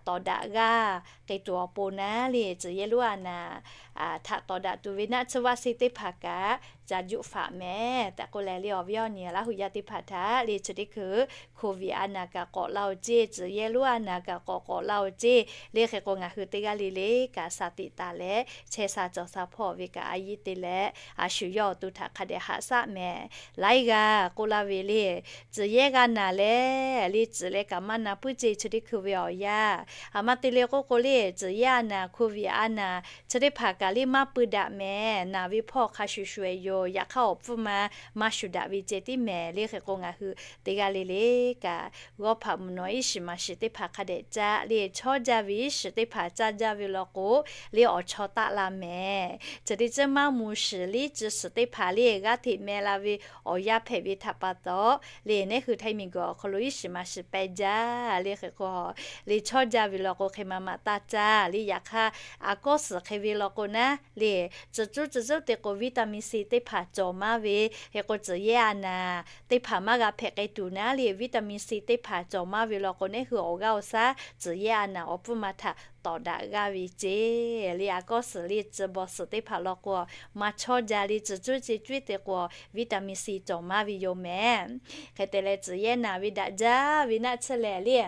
tawˍ daꞈ g'aˇ k'ai tuˬ awˬ pon naˉ le, tcuh yehˇ lonˉ a naˍ htaꞈ tawˍ daꞈ tuˬ ve naˆ tsuhˇ vaˆ seˇ teˇ hpaˍ kaꞈ ca juˆ faˍ mehˍ tehꞈ k'oˆ leh le, awˬ viˉ awˬ nyi Laˇ huˍ yaˇ teˇ hpaˍ htaꞈ le chi teˇ hkui COVID a naˍ kaꞈ k'awꞈ la-oˬ ceˇ, tcuh yehˇ lonˉ a naˍ kaꞈ k'awꞈ k'awꞈ la-oˬ ceˇ le. Hk'e k'o ngaˬ hui teˇ g'aˇ le le kaꞈ shaˍ tiꞈ taˍ leh chehˇ sha cawˬ sha hpawˇ ve kaꞈ a yiˇ te leh, a shu yawˇ awˬ to htaꞈ hk'a dehꞈ haꞈ shaˆ mehˍ. Laiˉ g'aˇ k'oˆ laˇ ve le, tcuh yehˇ g'a naˍ leh le tcuh leh kaꞈ maˇ na puiˉ ceˇ chi teˇ hkui ve awˬ yanˇ. A ma te le k'oˆ k'o le, tcuh yehˇ a naˍ, COVID a naˍ chi teˇ hpaˍ kaꞈ le maˇ pui daꞈ mehˍ. Naˬ ve hpawˇ hk'a shuˍ shuˍ-eˬ yoˬ. Yaꞈ hk'aˇ awˬ pfuhˇ ma maˇ shuˍ daꞈ ve ceh tiˉ mehˍ le. Hk'e k'o ngaˬ hui teˇ g'aˇ le le kaꞈ g'awˇ hpaꞈ mvuhˬ nawˬ iˉ shiˍ maˍ shiˍ teˇ hpaˍ hk'a dehꞈ caˇ le, chawˇ jaˇ ve iˉ shiˍ teˇ hpaˍ caˇ jaˇ ve law k'o le, awˬ chaw taˆ la mehˍ. Chi teˇ ceuˬ maˇ mvuh shiˍ le, tcuh shiˍ teˇ hpaˍ le g'aˇ hteꞈ meh la ve awˬ yanˇ hpehꞈ ve htaꞈ pa taw le, neˉ hui htaiˇ miˬ guiˬ awˬ hk'aw lo iˉ shiˍ maˍ shiˍ peh jaˇ le. Hk'e k'o le, chawˇ jaˇ ve law k'o hk'e maˍ maꞈ taˇ caˇ le. Yaꞈ hk'aˇ a kawˇ suhˍ hk'e ve law k'o naˉ le, tcuh cuˉ tcuh cuˉ te k'o vitamin C teˇ hpaˍ cawˬ maˇ ve, hk'e k'o tcuh yehˇ a naˍ teˇ hpaˍ maˇ g'a hpehꞈ k'ai tuˬ naˉ le, vitamin C teˇ hpaˍ cawˬ maˇ ve law k'o, neˉ hui awˬ g'aˇ awˬ shaˉ tcuh yehˇ a naˍ awˬ pfuhˇ ma htaꞈ tawˍ daꞈ g'aˇ ve ceˇ le. A kawˇ suhˍ le tcuh bawˬ suhˍ teˇ hpaˍ law k'o, maˇ chawˇ jaˇ le, tcuh cuˉ ce cuˉ te k'o vitamin C cawˬ maˇ ve yoˬ mehˍ. Hk'e te leh tcuh yehˇ naˍ ve daꞈ jaˇ ve naˆ tsuhˇ lehˬ le,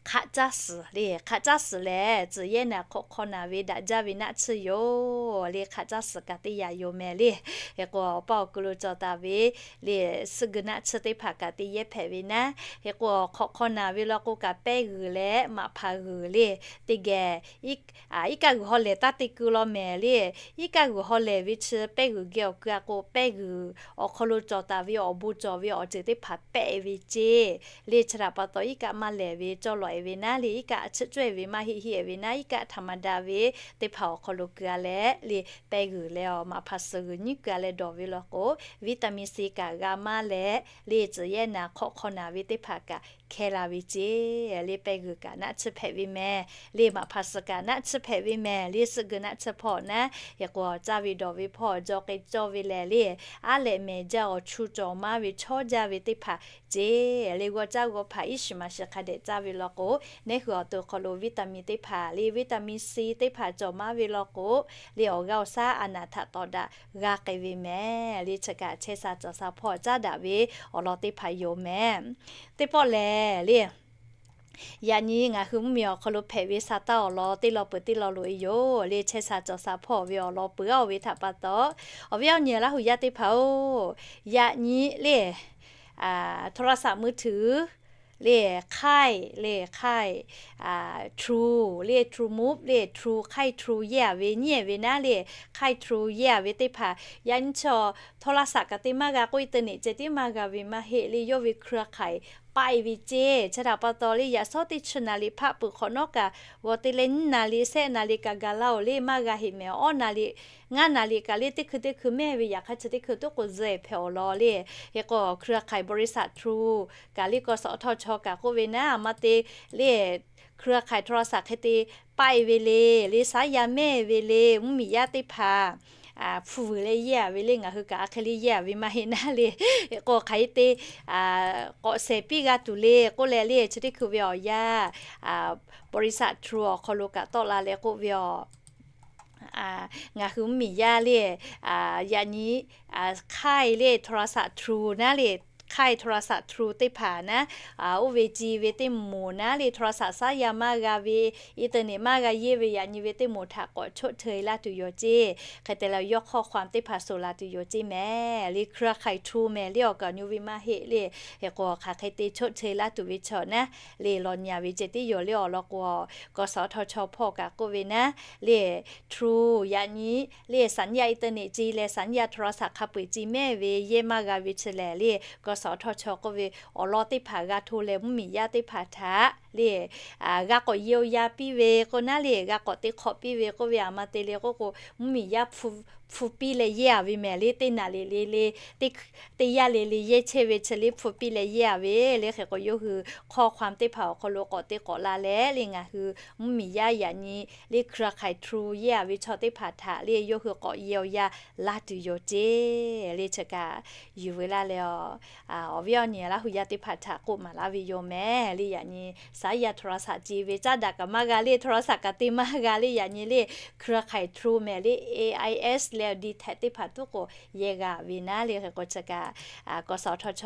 hk'aˆ caˇ suhˍ le, hk'aˆ caˇ suhˍ lehˬ tcuh yehˇ naˍ hk'awꞈ hk'aw naˍ ve daꞈ jaˇ ve naˆ tsuhˇ yoˬ le. Hk'aˆ caˇ suhˍ kaꞈ teˇ yanˇ yoˬ mehˍ le. Hk'e k'o awˬ paˇ awˬ kuiˬ lo cawˬ taˍ ve le, suhˆ geu naˆ tsuhˇ teˇ hpaˍ kaꞈ te yehˇ hpehꞈ ve naˉ. Hk'e k'o hk'awꞈ hk'aw naˍ ve law k'o kaꞈ pehˇ g'uiˬ leh maꞈ hpaˍ g'uiˬ le, teˇ geh iˉ kaˆ g'uiˬ haw lehˬ taˇ te keu law mehˍ le. Iˉ kaˆ g'uiˬ haw lehˬ ve chi pehˇ g'uiˬ geh awˬ keu a k'o, pehˇ g'uiˬ awˬ hk'aw lo cawˬ taˍ ve awˬ bon cawˬ ve awˬ ceuˬ teˇ hpaˍ pehˆ ve ceˇ le. Chi htaꞈ pa taw iˉ kaˆ maˇ lehˬ ve cawˇ lawꞈ-e ve naˉ le, iˉ kaˆ a tsuhˇ cawehˇ ve maˇ heˆ heˆ-e ve naˉ, iˉ kaˆ htaꞈ maˍ daꞈ ve teˇ hpaˍ awˬ hk'aw lo keu a leh le, pehˇ g'uiˬ leh awˬ maꞈ hpaˍ suhˍ g'uiˬ nyiˉ keu a leh dawˬ ve law k'o, vitamin C kaꞈ g'a maˇ leh le, tcuh yehˇ naˍ hk'awꞈ hk'aw naˍ ve teˇ hpaˍ kaꞈ hkehˇ la ve ceˇ le. Pehˇ g'uiˬ kaꞈ naˆ tsuhˇ hpehꞈ ve mehˍ le, maꞈ hpaˍ suhˍ kaꞈ naˆ tsuhˇ hpehꞈ ve mehˍ le. Suhˆ geu naˆ tsuhˇ hpawˇ naˉ, hk'e k'o caˇ ve dawˬ ve hpawˇ jaw k'ai cawˇ ve lehˬ le, aˉ lehꞈ mehˍ jaˇ awˬ chu cawˬ maˇ ve chawˇ jaˇ ve teˇ hpaˍ ceˇ le. G'aw caˇ g'aw hpaꞈ iˉ shiˍ maˍ shiˍ hk'a dehꞈ caˇ ve law k'o, neˉ hui awˬ to hk'aw lo vitamin teˇ hpaˍ le, vitamin C teˇ hpaˍ cawˬ maˇ ve law k'o le, awˬ g'aˇ awˬ shaˉ a naˍ htaꞈ tawˍ daꞈ g'a k'ai ve mehˍ le. Chi kaꞈ chehˇ sha cawˬ sha hpawˇ caˉ daꞈ ve awˬ lawn teˇ hpaˍ yoˬ mehˍ. Teˇ pawˆ lehˬ le, yaꞈ nyi ngaˬ hui mvuhˇmiˬ awˬ hk'aw lo hpehꞈ ve sha taˇ awˬ lawn teˇ lawn peuˬ teˇ lawn loꞈ-e yoˬ le. Chehˇ sha cawˬ sha hpawˇ ve awˬ lawn peuˬ-a-oˬ ve htaꞈ pa taw, awˬ viˉ awˬ nyi Laˇ huˍ yaˇ teˇ hpaˍ-oˬ, yaꞈ nyi le htawˇ laˇ shaꞈ meuˇ htuiˍ le, hk'aiˇ le, hk'aiˇ True le, True Move le, True hk'aiˇ True yehˇ-a ve nyiˉ-e ve naˉ le, hk'aiˇ True yehˇ-a ve teˇ hpaˍ yaꞈ nyi chaw htawˇ laˇ shaꞈ kaꞈ te maˇ g'a k'oˆ, internet ceh tiˉ maˇ g'a ve maˇ heˆ le. Yawˇ ve hkui hk'aiˍ paˆ-e ve ceˇ. Chi htaꞈ pa taw le, yaꞈ shawˉ teˇ chi naˍ liꞈ hpaˆ peuˬ hk'awꞈ nawˉ kaꞈ g'awˬ te leh nyiˇ naˍ liꞈ shehˆ naˍ liꞈ kaꞈ gaˬ laˇ-oˬ le, maˇ g'a heˆ mehˍ. Awˉ naˍ liꞈ ngaˇ naˍ liꞈ kaꞈ le teˇ hkui teˇ hkui mehˇ ve yaꞈ hk'aˇ chi teˇ hkui tuˉ k'o zuhꞈ hpehꞈ awˬ lawn le. Hk'e k'o hkui hk'aiˍ บริษัท True kaꞈ le กสทช kaꞈ k'oˆ ve naˉ, a ma te le hkui hk'aiˍ โทรศัพท์ hk'e te paˆ-e ve le, le shaˉ yaˇ mehˇ ve le, mvuhˇmiˬ yaˇ teˇ hpaˍ hpu vuiˬ leh yehˇ-a ve le. Ngaˬ hui kaꞈ a hk'e le yehˇ-a ve maˇ heˆ naˉ le. Hk'e k'o hk'aˬ hk'e te k'awꞈ shehˍ piˇ g'a tuˬ le k'oˆ leh le, chi teˇ hkui ve awˬ yanˇ บริษัท True awˬ hk'aw lo kaꞈ tawˆ la leh k'oˆ ve aˬ, ngaˬ hui mvuhˇmiˬ yaˇ le, yaꞈ nyi hk'aiˇ le โทรศัพท์ True naˉ le, hk'aiˇ โทรศัพท์ True teˇ hpaˍ naˉ, oˇ ve ci ve teˇ moˍ naˉ le, โทรศัพท์ shaˉ yaˇ maˇ g'a ve, internet maˇ g'a yehˇ ve yaꞈ nyi ve teˇ moˍ htaꞈ k'awꞈ ชดเชย laˇ tuˬ yoˬ ceˇ. Hk'e te leh yawˇ ข้อความ teˇ hpaˍ suhˍ la tuˬ yoˬ ceˇ mehˍ le. Hkui hk'aiˍ True mehˍ le, awˬ kaˍ awˬ nyi ve maˇ heˆ le. Hk'e k'o hk'aˬ hk'e te ชดเชย laˇ tuˬ ve chaw naˉ le, lawˬ nyi-a ve ceh tiˉ yoˬ le. Awˬ lawn k'o กสทช hpawˇ kaꞈ k'oˆ ve naˉ le, True yaꞈ nyi le สัญญาณ internet ci leh สัญญาณ โทรศัพท์ hk'a peu-eˬ ci mehˇ ve yehˇ maˇ g'a ve chi lehˬ le, กสทช k'oˆ ve awˬ lawn teˇ hpaˍ g'a hto leh mvuhˇmiˬ yaˇ teˇ hpaˍ htaꞈ le g'a k'awꞈ yehˇ-o ya piˇ ve k'o naˉ le, g'a k'awꞈ te hk'awꞈ piˇ ve k'oˆ ve, a ma te le k'oˆ k'o mvuhˇmiˬ yaˇ hpu hpu piˇ leh yehˇ a ve mehˍ le, teˇ naˍ riˍ le le, teˇ yaˇ le le yehˇ chehˇ ve chi le hpu piˇ leh yehˇ a ve le. Hk'e k'o, yawˇ hui ข้อความ teˇ hpaˍ awˬ hk'aw lo k'awꞈ te k'awꞈ la leh le, ngaˬ hui mvuhˇmiˬ yaˇ yaꞈ nyi le เครือข่าย True yehˇ a ve chaw teˇ hpaˍ htaꞈ le yawˇ hui k'awꞈ yehˇ awˬ yanˇ laˇ tuˬ yoˬ ceˇ le. Chi kaꞈ yuˬ veu laˇ leh, awˬ viˉ awˬ nyi Laˇ huˍ yaˇ teˇ hpaˍ htaꞈ k'oˆ maˍ laˇ ve yoˬ mehˍ le. Yaꞈ nyi สายยา โทรศัพท์ ce ve caˉ daꞈ kaꞈ maˇ g'a le, โทรศัพท์ kaꞈ te maˇ g'a le. Yaꞈ nyi le เครือข่าย True mehˍ le, A I S leh ดีแท็ก teˇ hpaˍ tuˉ k'o yehˇ g'a ve naˉ le. Hk'e k'o chi kaꞈ กสทช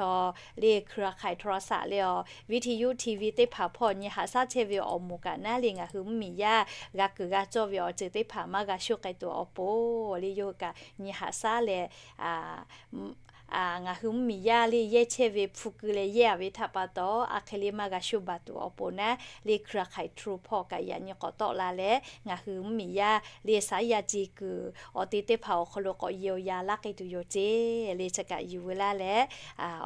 le เครือข่าย โทรศัพท์ le awˬ วิทยุ TV teˇ hpaˍ hpawˇ nyi haꞈ shaˉ chehˇ ve awˬ moˍ kaꞈ naˉ le, ngaˬ hui mvuhˇmiˬ yaˇ g'a kuiˬ g'a cawˇ ve awˬ ceuˬ teˇ hpaˍ maˇ g'a shoˆ k'ai tuˬ awˬ pon le, yawˇ hui kaꞈ nyi haꞈ shaˉ leh ngaˬ hui mvuhˇmiˬ yaˇ le yehˇ chehˇ ve hpu keu leh yehˇ a ve htaꞈ pa taw, a hk'e le maˇ g'a shoˆ baˬ tuˬ awˬ pon naˉ le เครือข่าย True hpawˇ kaꞈ yaꞈ nyi k'awꞈ tawˆ la leh, ngaˬ hui mvuhˇmiˬ yaˇ le สายยา ce kuiˬ awˬ te teˇ hpaˍ awˬ hk'aw lo k'awꞈ yehˇ awˬ yanˇ laˇ k'ai tuˬ yoˬ ceˇ le. Chi kaꞈ yuˬ veu laˇ leh,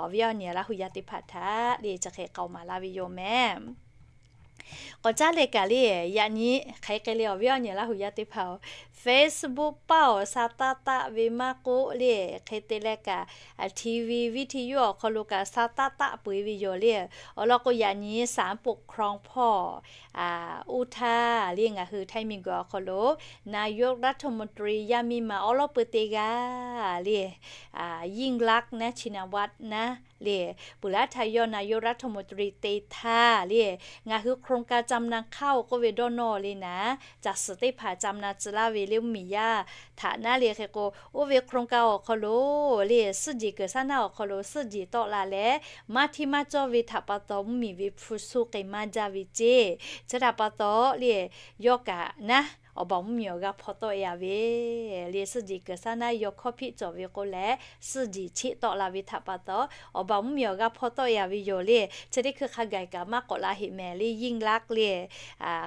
awˬ viˉ awˬ nyi Laˇ huˍ yaˇ teˇ hpaˍ htaꞈ le chi hk'e k'aoˍ maˍ laˇ ve yoˬ mehˍ. K'awꞈ caˉ leh kaꞈ le, yaꞈ nyi hk'e k'ai le awˬ viˉ awˬ nyi Laˇ huˍ yaˇ teˇ hpaˍ-oˬ, Facebook paˇ awˬ sa taˇ taˆ ve maˇ k'oˆ le, hk'e te leh kaꞈ TV, วิทยุ awˬ hk'aw lo kaꞈ sa taˇ taˆ peu eˬ ve yoˬ le. Awˬ lawn k'o, yaꞈ nyi สามปกครอง hpawˇ อุทา le, ngaˬ hui ไทย miˬguiˬ awˬ hk'aw lo นายกรัฐมนตรี yaˇ miˇ ma awˉ lawˉ peu teˇ g'aˇ le, Yingluck naˉ Shinawatra naˉ le, peuˬ laˇ htaˇ yawˇ นายกรัฐมนตรี te htaˇ le, ngaˬ hui โครงการจำนำข้าว k'oˆ ve dawˇ nawˇ le naˉ, caˬ suhˍ teˇ hpaˍ จำนำ tcuh laˇ ve le mvuhˇmiˬ yaˇ htaꞈ naˉ le. Hk'e k'o, oˇ ve โครงการ awˬ hk'aw lo le suhˆ jeˬ kuiˬ shaˉ naˉ awˬ hk'aw lo suhˆ jeˬ tawˆ la leh, maˇ hteˇ maˇ cawˇ ve htaꞈ pa taw mvuhˇmiˬ ve hpu shu k'ai maˇ jaˇ ve ceˇ. Chi htaꞈ pa taw le, yawˇ kaꞈ naˉ awˬ baˬ mvuhˇmiˬ awˬ g'a hpaw tawˆ e a ve le, suhˆ jeˬ kuiˬ shaˉ naˉ yawˇ hkawˇ hpiˆ cawˬ ve k'o leh, suhˆ jeˬ cheˆ tawˆ la ve htaꞈ pa taw, awˬ baˬ mvuhˇmiˬ awˬ g'a hpaw tawˆ e a ve yoˬ le. Chi teˇ hkui hk'a gaˬ kaꞈ maˇ k'awꞈ la heꞈ mehˍ le, Yingluck le.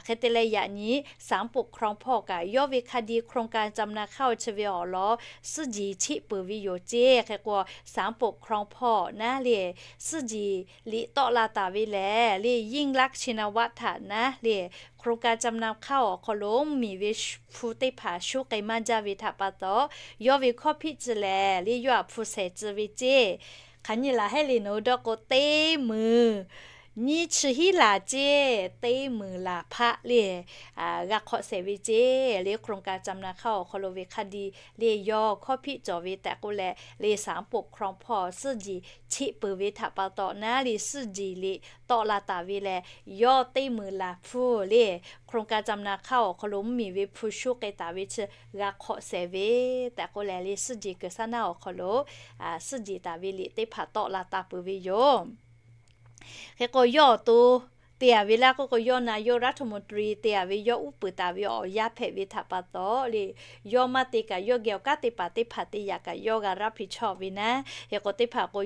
Hk'e te leh yaꞈ nyi สามปกครอง hpawˇ kaꞈ yawˇ ve hk'a di โครงการจำนำข้าว chi ve awˬ lawn suhˆ jeˬ cheˆ peuˬ ve yoˬ ceˇ. Hk'e k'o, สามปกครอง hpawˇ naˉ le, suhˆ jeˬ liꞈ tawˆ la taˍ ve lehˬ le, Yingluck Shinawatra htaꞈ naˉ le, โครงการจำนำข้าว awˬ hk'aw lo mvuhˇmiˬ ve hpu teˇ hpaˍ shu k'ai maˇ jaˇ ve htaꞈ pa taw, yawˇ ve hkawˇ hpiˆ tcuh lehˬ le, yawˇ htaꞈ hpu shehˍ tcuh ve ceˇ. Hk'aˬ nyi laˬ hehˉ le nawˬ hui dawˇ k'o, teˇ meunˍ nyiˇ chi hiˉ laˬ ceˇ, teˇ meunˍ laˬ hpaˆ le g'a hk'awꞈ shehˍ ve ceˇ le. โครงการจำนำข้าว awˬ hk'aw lo ve hk'a di le yawˇ hkawˇ hpiˆ cawˬ ve tehꞈ k'oˆ leh le, สามปกครอง hpawˇ suhˆ jeˬ cheˆ peuˬ ve htaꞈ pa taw naˉ le, suhˆ jeˬ liꞈ tawˆ la taˍ ve lehˬ, yawˇ teˇ meunˍ laˬ hpu le โครงการจำนำข้าว awˬ hk'aw lo mvuhˇmiˬ ve hpu shu k'ai taˍ ve chi g'a hk'awꞈ shehˍ ve tehꞈ k'oˆ leh le, suhˆ jeˬ kuiˬ shaˉ naˉ awˬ hk'aw lo suhˆ jeˬ taˍ ve liꞈ teˇ hpaˍ tawˆ la taˍ peuˬ ve yoˬ. Hk'e k'o, yawˇ awˬ to te a ve laˇ k'oˆ k'o, yawˇ นายกรัฐมนตรี te a ve yawˇ uˉ peunˍ taˍ ve awˬ yanˇ hpehꞈ ve htaꞈ pa taw le, yawˇ maˇ te kaꞈ yawˇ geh awˬ kanˉ teˇ hpaˍ teˇ hpaˍ te yaꞈ kaꞈ yawˇ g'a รับผิดชอบ ve naˉ. Hk'e k'o, teˇ hpaˍ k'o,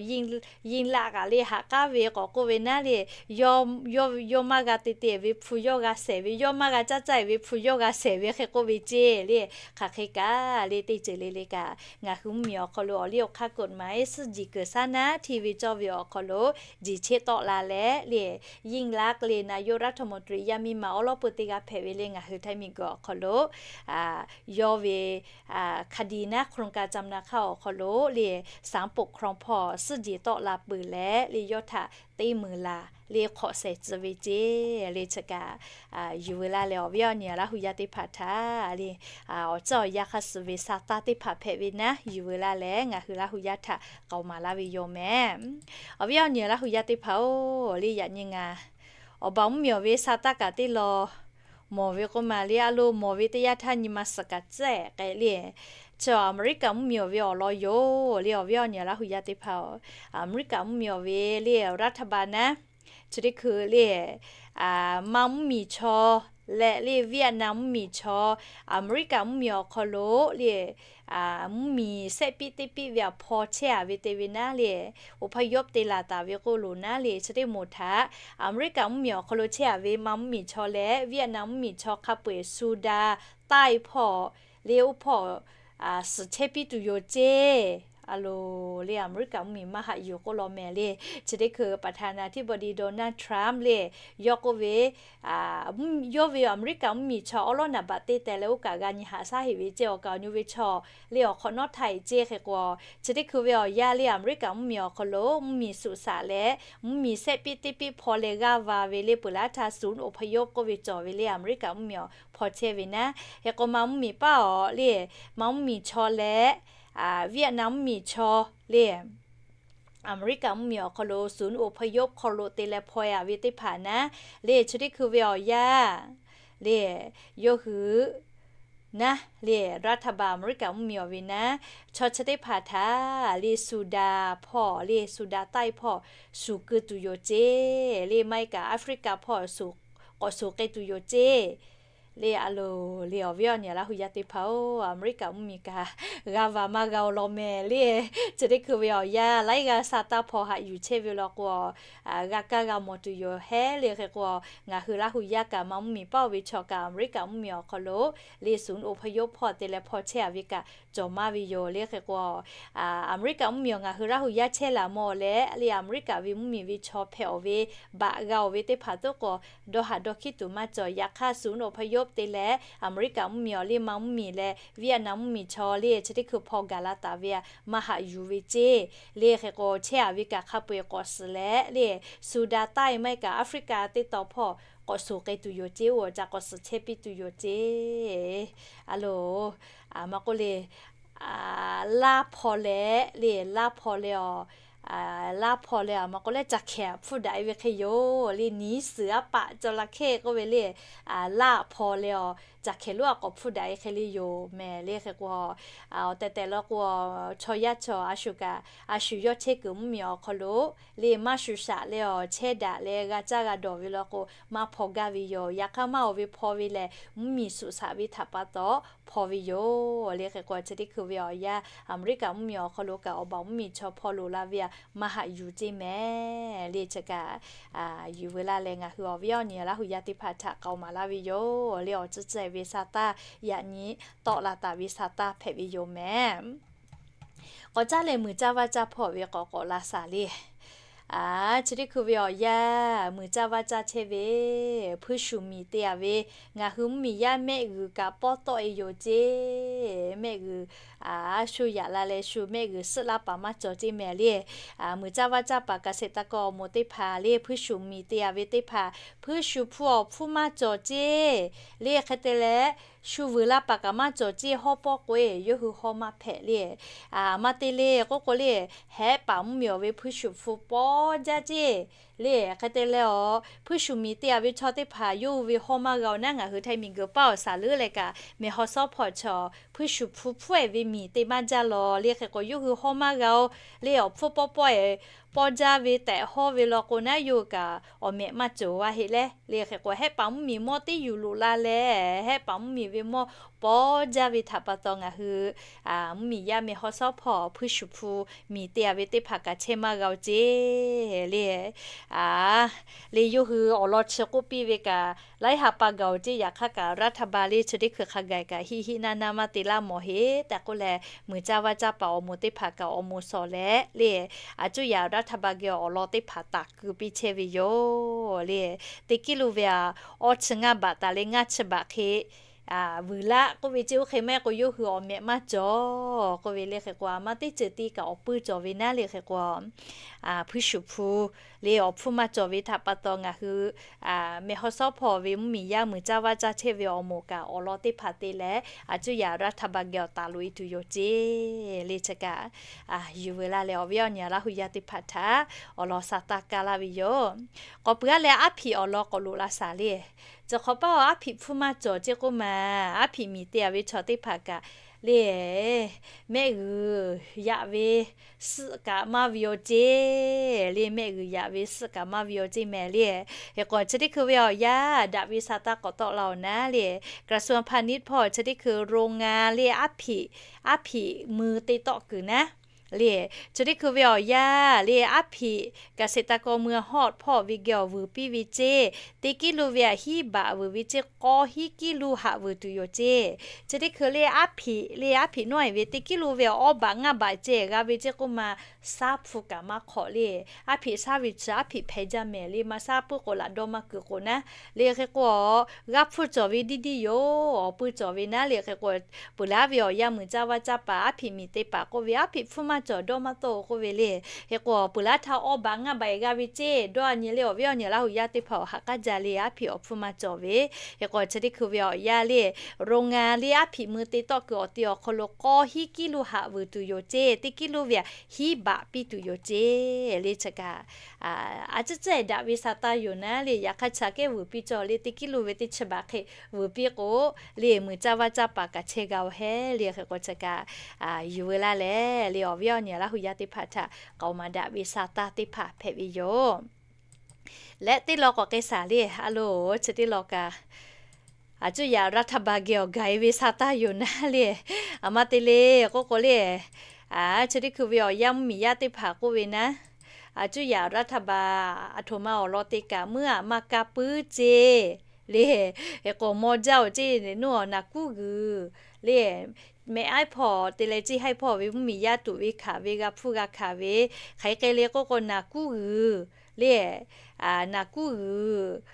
Yingluck kaꞈ le ha k'aˉ ve k'awꞈ k'oˆ ve naˉ le, yawˇ maˇ g'a te te ve hpu yawˇ g'a shehˍ ve, yawˇ maˇ g'a caˇ caˇ ve hpu yawˇ g'a shehˍ ve hk'e k'oˆ ve ceˇ le. Hk'aˬ hk'e kaꞈ le teˇ ceuˬ le le kaꞈ, ngaˬ hui mvuhˇmiˬ awˬ hk'aw lo awˬ liˇ awˬ hk'aˇ กฎหมาย suhˆ jeˬ kuiˬ shaˉ naˉ hteˇ ve cawˇ ve awˬ hk'aw lo jeˬ cheˆ tawˆ la leh le, Yingluck le นายกรัฐมนตรี yaˇ miˇ ma awˉ lawˉ peu teˇ g'aˇ hpehꞈ ve le ngaˬ hui Htaiˇ miˬguiˬ awˬ hk'aw lo yawˇ ve hk'a di naˉ โครงการจำนำข้าว awˬ hk'aw lo le สามปกครอง hpawˇ suhˆ jeˬ tawˆ la peuˬ leh le, yawˇ htaꞈ teˇ meunˍ laˬ le hk'awꞈ shehˍ tcuh ve ceˇ le. Chi kaꞈ yuˬ veu laˇ leh awˬ viˉ awˬ nyi Laˇ huˍ yaˇ teˇ hpaˍ htaꞈ le, awˬ ceuˬ awˬ yanˇ hk'a suh ve sa taˇ teˇ hpaˍ hpehꞈ ve naˉ yuˬ veu laˇ leh ngaˬ hui Laˇ huˍ yaˇ htaꞈ k'aoˍ maˍ laˇ ve yoˬ mehˍ. Awˬ viˉ awˬ nyi Laˇ huˍ yaˇ teˇ hpaˍ-oˬ le, yaꞈ nyi ngaˬ awˬ baˬ mvuhˇmiˬ awˬ ve sa taˇ kaꞈ teˇ law mawˬ ve k'oˆ ma le, a lo mawˬ ve teˇ yanˇ htaˇ nyi ma suhˍ kaꞈ tcuhˉ k'ai le. Chi Aˍmeˍriˆkaꞈ mvuhˇmiˬ awˬ ve awˬ lawn yoˬ le, awˬ viˉ awˬ nyi Laˇ huˍ yaˇ teˇ hpaˍ-oˬ, Aˍmeˍriˆkaꞈ mvuhˇmiˬ awˬ ve le รัฐบาล naˉ, chi teˇ hkui le Manˇ mvuhˇmiˬ chaw leh le Vietnam mvuhˇmiˬ chaw, Aˍmeˍriˆkaꞈ mvuhˇmiˬ awˬ hk'aw lo le mvuhˇmiˬ shehˆ piˆ teˇ piˆ ve awˬ hpaw chehˇ a ve te ve naˉ le, อพยพ te laˬ taˍ ve k'oˆ loˬ naˉ le, chi teˇ moˍ htaꞈ Aˍmeˍriˆkaꞈ mvuhˇmiˬ awˬ hk'aw lo chehˇ a ve Manˇ mvuhˇmiˬ chaw leh Vietnam mvuhˇmiˬ chaw hk'a peu-eˬ Sudan taiˇ hpawˇ le oˇ hpawˇ suhˍ chehˇ piˇ tuˬ yoˬ ceˇ. A loˍ le, Aˍmeˍriˆkaˍ mvuhˇmiˬ maˇ haꞈ yuˬ k'oˆ law meh le. Chi teˇ hkui ประธานาธิบดี Donald Trump le, yawˇ k'oˆ ve, yawˇ ve Aˍmeˍriˆkaˍ mvuhˇmiˬ chaw awˉ lawˉ naˍ baꞈ te tehꞈ leh oˇ kaꞈ g'a nyi haꞈ shaˉ heꞈ ve ceˇ, awˬ kaˍ awˬ nu ve chaw le awˬ hk'awꞈ nawˉ htaˇ heꞈ ceˇ hk'e k'o, chi teˇ hkui ve awˬ yanˇ le Aˍmeˍriˆkaˍ mvuhˇmiˬ awˬ hk'aw lo mvuhˇmiˬ suꞈ shaꞈ leh mvuhˇmiˬ sehˆ piˇ teˇ piˇ hpaw leh g'aˇ va ve le peuˬ laˇ htaˇ ศูนย์อพยพ k'oˆ ve cawˬ ve le Aˍmeˍriˆkaˍ mvuhˇmiˬ awˬ hpaw chehˇ ve naˉ. Hk'e k'o ma mvuhˇmiˬ paˇ awˬ le, ma mvuhˇmiˬ chaw leh Vietnam mvuhˇmiˬ chaw le Aˍmeˍriˆkaˍ mvuhˇmiˬ awˬ hk'aw lo ศูนย์อพยพ hk'aw lo te leh hpaw-e a ve teˇ hpaˍ naˉ le, chi teˇ hkui ve awˬ yanˇ le yawˇ hui naˉ le รัฐบาล Aˍmeˍriˆkaˍ mvuhˇmiˬ awˬ ve naˉ, chaw chi teˇ hpaˍ htaꞈ le Sudan hpawˇ le Sudan ใต้ hpawˇ suˍ keu tuˬ yoˬ ceˇ le, maˇ heˆ kaꞈ Africa hpawˇ k'awꞈ suˍ k'ai tuˬ yoˬ ceˇ le. A loˍ le awˬ viˉ awˬ nyi Laˇ hu yaˇ teˇ hpaˍ-oˬ, Aˍmeˍriˆkaˍ mvuhˇmiˬ kaꞈ g'a va maˇ g'a-o law meh le. Chi teˇ hkui ve awˬ yanˇ laiˉ g'aˇ sa taˇ hpaw haꞈ yuˬ chehˇ ve law k'o, g'a kaˇ g'a mawˬ tuˬ yoˬ hehˉ le. Hk'e k'o, ngaˬ hui Laˇ hu yaˇ kaꞈ ma mvuhˇmiˬ paˇ oˬ ve chaw kaꞈ Aˍmeˍriˆkaˍ mvuhˇmiˬ awˬ hk'aw lo le ศูนย์อพยพ hpawˇ te leh hpaw chehˇ a ve kaꞈ cawˬ maˇ ve yoˬ le. Hk'e k'o, Aˍmeˍriˆkaˍ mvuhˇmiˬ awˬ ngaˬ hui Laˇ hu yaˇ chehˇ laˬ mawˬ leh le Aˍmeˍriˆkaˍ ve mvuhˇmiˬ ve chaw hpehꞈ awˬ ve baꞈ g'a awˬ ve teˇ hpaˍ toˉ k'o, dawˇ haˍ dawˇ hkiˉ tuˬ maˇ cawˬ. Yaꞈ hk'aˇ ศูนย์อพยพ te leh Aˍmeˍriˆkaˍ mvuhˇmiˬ awˬ le ma mvuhˇmiˬ leh Vietnam mvuhˇmiˬ chaw le chi teˇ hkui hpaw gaˬ la taˍ ve maˇ haꞈ yuˬ ve ceˇ le. Hk'e k'o chehˇ a ve kaꞈ hk'a peu-eˬ k'awꞈ suhˍ leh le Sudan ใต้ maˇ heˆ kaꞈ Africa teˇ taw hpawˇ k'awꞈ suˍ k'ai tuˬ yoˬ ceˇ, oˇ ca k'awꞈ suhˍ chehˇ piˇ tuˬ yoˬ ceˇ. A loˍ, maˇ k'oˆ le, laˇ hpaw leh le laˇ hpaw leh a, laˇ hpaw leh a maˇ k'oˆ leh ca hkehˍ hpfuhˇ daꞈ-e ve hk'e yoˬ le. Niˉ suhˍ aˉ paˆ cawˬ la hkehˇ k'oˆ ve le, laˇ hpaw leh a ca hkehˍ lonˉ a k'awꞈ hpfuhˇ daꞈ-e hk'e le yoˬ meh le. Hk'e k'o, awˬ tehˬ tehˬ law k'o, chaw yaˇ chaw a shu kaꞈ a shu yawˇ chehˇ kuiˬ mvuhˇmiˬ awˬ hk'aw lo le maˇ shu shaꞈ leh awˬ chehˇ daꞈ leh g'a caˇ g'a dawˬ ve law k'o, maˇ hpaw gaˇ ve yoˬ. Yaꞈ hk'aˇ maˇ awˬ ve hpaw ve lehˬ mvuhˇmiˬ suꞈ shaꞈ ve htaꞈ pa taw hpaw ve yoˬ le. Hk'e k'o chi teˇ hkui ve awˬ yanˇ Aˍmeˍriˆkaˍ mvuhˇmiˬ awˬ hk'aw lo kaꞈ awˬ baˬ mvuhˇmiˬ chaw hpaw loꞈ la ve a maˇ haꞈ yuˬ ceˇ meh le. Chi kaꞈ yuˬ veu laˇ leh ngaˬ hui awˬ viˉ awˬ nyi Laˇ hu yaˇ teˇ hpaˍ htaꞈ k'aoˍ maˍ laˇ ve yoˬ le. Awˬ tcuhˉ tcuhˉ ve sa taˇ yaꞈ nyi tawˆ la taˍ ve sa taˇ hpehꞈ ve yoˬ meh. K'awꞈ caˉ leh muiˬ caˇ vaˇ caˇ hpawˇ ve k'awꞈ k'awꞈ la shaˍ le. Chi teˇ hkui ve awˬ yanˇ muiˬ caˇ vaˇ caˇ chehˇ ve hpuiˇ shuˍ miˬ te a ve ngaˬ hui mvuhˇmiˬ yaˇ mehˆ g'uiˬ kaꞈ pawˇ tawˆ-e yoˬ ceˇ. Mehˆ g'uiˬ shu yaꞈ la leh shu mehˆ g'uiˬ suhˆ laˇ paˍ maˇ cawˬ ceˇ meh le. Muiˬ caˇ vaˇ caˇ paˍ kaꞈ sheˍ taˇ kawˇ awˬ moˍ teˇ hpaˍ le hpuiˇ shuˍ miˬ te a ve teˇ hpaˍ hpuiˇ shuˍ hpu awˬ hpfuhˇ maˇ cawˬ ceˇ le. Hk'e te leh shu vuiˬ laˇ paˍ kaꞈ maˇ cawˬ ceˇ. Hawˉ pawˆ k'o-e yawˇ hui hawˉ maˇ hpehꞈ le. Maˇ te le k'oˆ k'o le, hehˉ paˍ mvuhˇmiˬ awˬ ve hpuiˇ shuˍ hpu pawˇ jaˇ ceˇ le. Hk'e te leh awˬ hpuiˇ shuˍ miˬ te a ve chaw teˇ hpaˍ yawˇ hui ve hawˉ maˇ g'a-o naˉ ngaˬ hui Htaiˍ miˬguiˬ paˇ awˬ shaˍ leuˉ leh kaꞈ mehˬ haw sawˉ hpawˇ chaw hpuiˇ shuˍ hpu hpfuhˇ-ehˍ ve miˬ te maˇ jaˇ law le. Hk'e k'o yawˇ hui hawˉ maˇ g'a-o le. Awˬ hpfuhˇ pawˇ pawˇ-ehˍ pawˇ jaˇ ve tehꞈ hawˉ ve law k'o naˉ yawˇ hui kaꞈ awˬ mehꞈ maˇ cawˬ-a heˆ le. Le hk'e k'o hehˉ paˍ mvuhˇmiˬ mawˇ teˇ yuˬ loꞈ la leh hehˉ paˍ mvuhˇmiˬ ve mawˇ pawˇ jaˇ ve htaꞈ pa taw ngaˬ hui mvuhˇmiˬ yaˇ mehˬ haw sawˉ hpawˇ hpuiˇ shuˍ hpu miˬ te a ve teˇ hpaˍ kaꞈ chehˇ maˇ g'a-o ceˇ le. Le yawˇ hui awˬ lawn chi k'oˆ piˇ ve kaꞈ laiˉ ha pa gaˬ-oˬ ceˇ. Yaꞈ hk'aˇ kaꞈ รัฐบาล le chi teˇ hkui hk'a gaˬ kaꞈ hiˆ hiˆ naˇ naˇ maˇ te laˇ mawˬ heˆ tehꞈ k'oˆ leh, muiˬ caˇ vaˇ caˇ paˍ awˬ moˍ teˇ hpaˍ kaꞈ awˬ moˍ shawˍ leh le, a cuˇ yaꞈ รัฐบาล geh awˬ lawn teˇ hpaˍ taˍ keu piˇ chehˇ ve yoˬ le. Teˇ kiˉ lo ve a, awˇ chi ngaˇ baꞈ taˍ leh ngaˇ chi baꞈ hk'e vuiˬ laˆ k'oˆ ve ceˇ. Oˇ hk'e maˇ heˆ k'o yawˇ hui awˬ mehꞈ maˇ cawˬ k'oˆ ve le. Hk'e k'o a maˇ teˇ ceuˬ ti kaꞈ awˬ puiˇ cawˬ ve naˉ le. Hk'e k'o hpuiˇ shuˍ hpu le awˬ hpfuhˇ maˇ cawˬ ve htaꞈ pa taw ngaˬ hui mehˬ haw sawˉ hpawˇ ve mvuhˇmiˬ yaˇ muiˬ caˇ vaˇ caˇ chehˇ ve awˬ moˍ kaꞈ awˬ lawn teˇ hpaˍ te leh a cuˇ yaꞈ รัฐบาล geh awˬ taˍ loꞈ-e tuˬ yoˬ ceˇ le. Chi kaꞈ yuˬ veu laˇ leh awˬ viˉ awˬ nyi Laˇ hu yaˇ teˇ hpaˍ htaꞈ awˬ lawn sa taˇ kaˇ laˇ ve yoˬ. K'awꞈ peuˬ-a leh aˉ hpiꞈ awˬ lawn k'awꞈ loꞈ la shaˍ le. Chi hk'awꞈ paˇ-oˬ, aˉ hpiꞈ hpfuhˇ maˇ cawˬ ceˇ k'oˆ ma, aˉ hpiꞈ miˬ te a ve chaw teˇ hpaˍ kaꞈ le, mehˆ g'uiˬ yaꞈ ve suhˆ kaꞈ maˇ ve-o ceˇ le. Mehˆ g'uiˬ yaꞈ ve suhˆ kaꞈ maˇ ve-o ceˇ meh le. Hk'e k'o chi teˇ hkui ve awˬ yanˇ daꞈ ve sa taˇ k'awꞈ tawˆ la-oˬ naˉ le, กระทรวงพาณิชย์ hpawˇ chi teˇ hkui โรงงาน le aˉ hpiꞈ, aˉ hpiꞈ mui te tawˆ kuiˬ naˉ Le, chi teˇ hkui ve awˬ yanˇ le, aˉ hpiꞈ เกษตรกร เมืองฮอด hpawˇ ve geh awˬ vuiˬ piˇ ve ceˇ. Teˇ kiˉ lu ve aꞈ hiˉ baꞈ vuiˬ ve ceˇ, k'awˇ hiˉ kiˉ lu haꞈ vuiˬ tuˬ yoˬ ceˇ. Chi teˇ hkui le aˉ hpiꞈ le, aˉ hpiꞈ nawˉ e ve teˇ kiˉ lu ve aꞈ awˇ baꞈ ngaˇ baꞈ ceˇ g'a ve ceˇ k'oˆ ma, saˉ hpu kaꞈ maˇ hk'awꞈ le. Aˉ hpiꞈ saˉ ve chi aˉ hpiꞈ hpehꞈ jaˇ mehˍ le, maˇ saˉ puiˉ k'o laꞈ dawˇ maˇ kuiˬ k'o naˉ. Le hk'e k'o, g'a hpfuhˇ cawˬ ve diˇ diˇ yoˬ. Awˬ pui cawˬ ve naˉ le hk'e k'o, peuˬ laˇ ve awˬ yanˇ muiˬ caˇ vaˇ caˇ paˍ aˉ hpiꞈ miˬ te paˍ k'oˆ ve, aˉ hpiꞈ hpfuhˇ maˇ cawˬ dawˇ maˇ tawˆ k'oˆ ve le. Hk'e k'o, peuˬ laˇ htaˇ awˇ baꞈ ngaˇ baꞈ e g'a ve ceˇ. Dawˇ a nyi le awˬ viˉ awˬ nyi Laˇ huˍ yaˇ teˇ hpaˍ awˬ haꞈ k'aˉ jaˇ le, aˉ hpiꞈ awˬ hpfuhˇ maˇ cawˬ ve. Hk'e k'o, chi teˇ hkui ve awˬ yanˇ le, โรงงาน le aˉ hpiꞈ mui te tawˆ kuiˬ awˬ ti awˬ hk'aw lo k'awˇ hiˉ kiˉ lu haꞈ vuiˬ tuˬ yoˬ ceˇ. Teˇ kiˉ lu ve aꞈ hiˉ baꞈ piˇ tuˬ yoˬ ceˇ. Le chi kaꞈ, a ciˉ ciˉ e daꞈ ve sa taˇ yoˬ naˉ le, yaꞈ hk'aˇ chi aꞈ kehˉ vuiˬ piˇ cawˬ le, teˇ kiˉ lu ve teˇ chi baꞈ hk'e vuiˬ piˇ k'o, le muiˬ caˇ vaˇ caˇ paˍ kaꞈ chehˇ g'a oˬ hehˉ le. Hk'e k'o chi kaꞈ, yuˬ veu laˇ leh le awˬ viˉ awˬ nyi Laˇ huˍ yaˇ teˇ hpaˍ htaꞈ k'aoˍ maˍ daꞈ ve sa taˇ teˇ hpaˍ hpehꞈ ve yoˬ. Leh teˇ law k'awꞈ k'ai shaˍ le, a lo, chi teˇ law kaꞈ, a cuˇ yaꞈ รัฐบาล geh awˬ gaˬ e ve sa taˇ yoˬ naˉ le. A ma te le k'oˆ k'o le, a chi teˇ hkui ve awˬ yanˇ mvuhˇmiˬ yaˇ teˇ hpaˍ k'oˆ ve naˉ, a cuˇ yaꞈ รัฐบาล aˬ htoꞈ ma awˬ lawn te kaꞈ muiˉ aꞈ maˇ kaˇ puiˉ ceˇ le. Hk'e k'o, mawˇ jaˇ oˬ ceˇ le, nuˇ awˬ naˍ kuˉ g'uiˬ le, mehˆ aiˉ hpawˇ te leh ceˇ haiˉ hpawˇ ve mvuhˇmiˬ yaˇ tuꞈ ve hkanˍ ve g'a hpfuhˇ g'a hkanˍ ve, hk'aˬ hk'e le k'oˆ k'o naˍ kuˉ g'uiˬ le, naˍ kuˉ g'uiˬ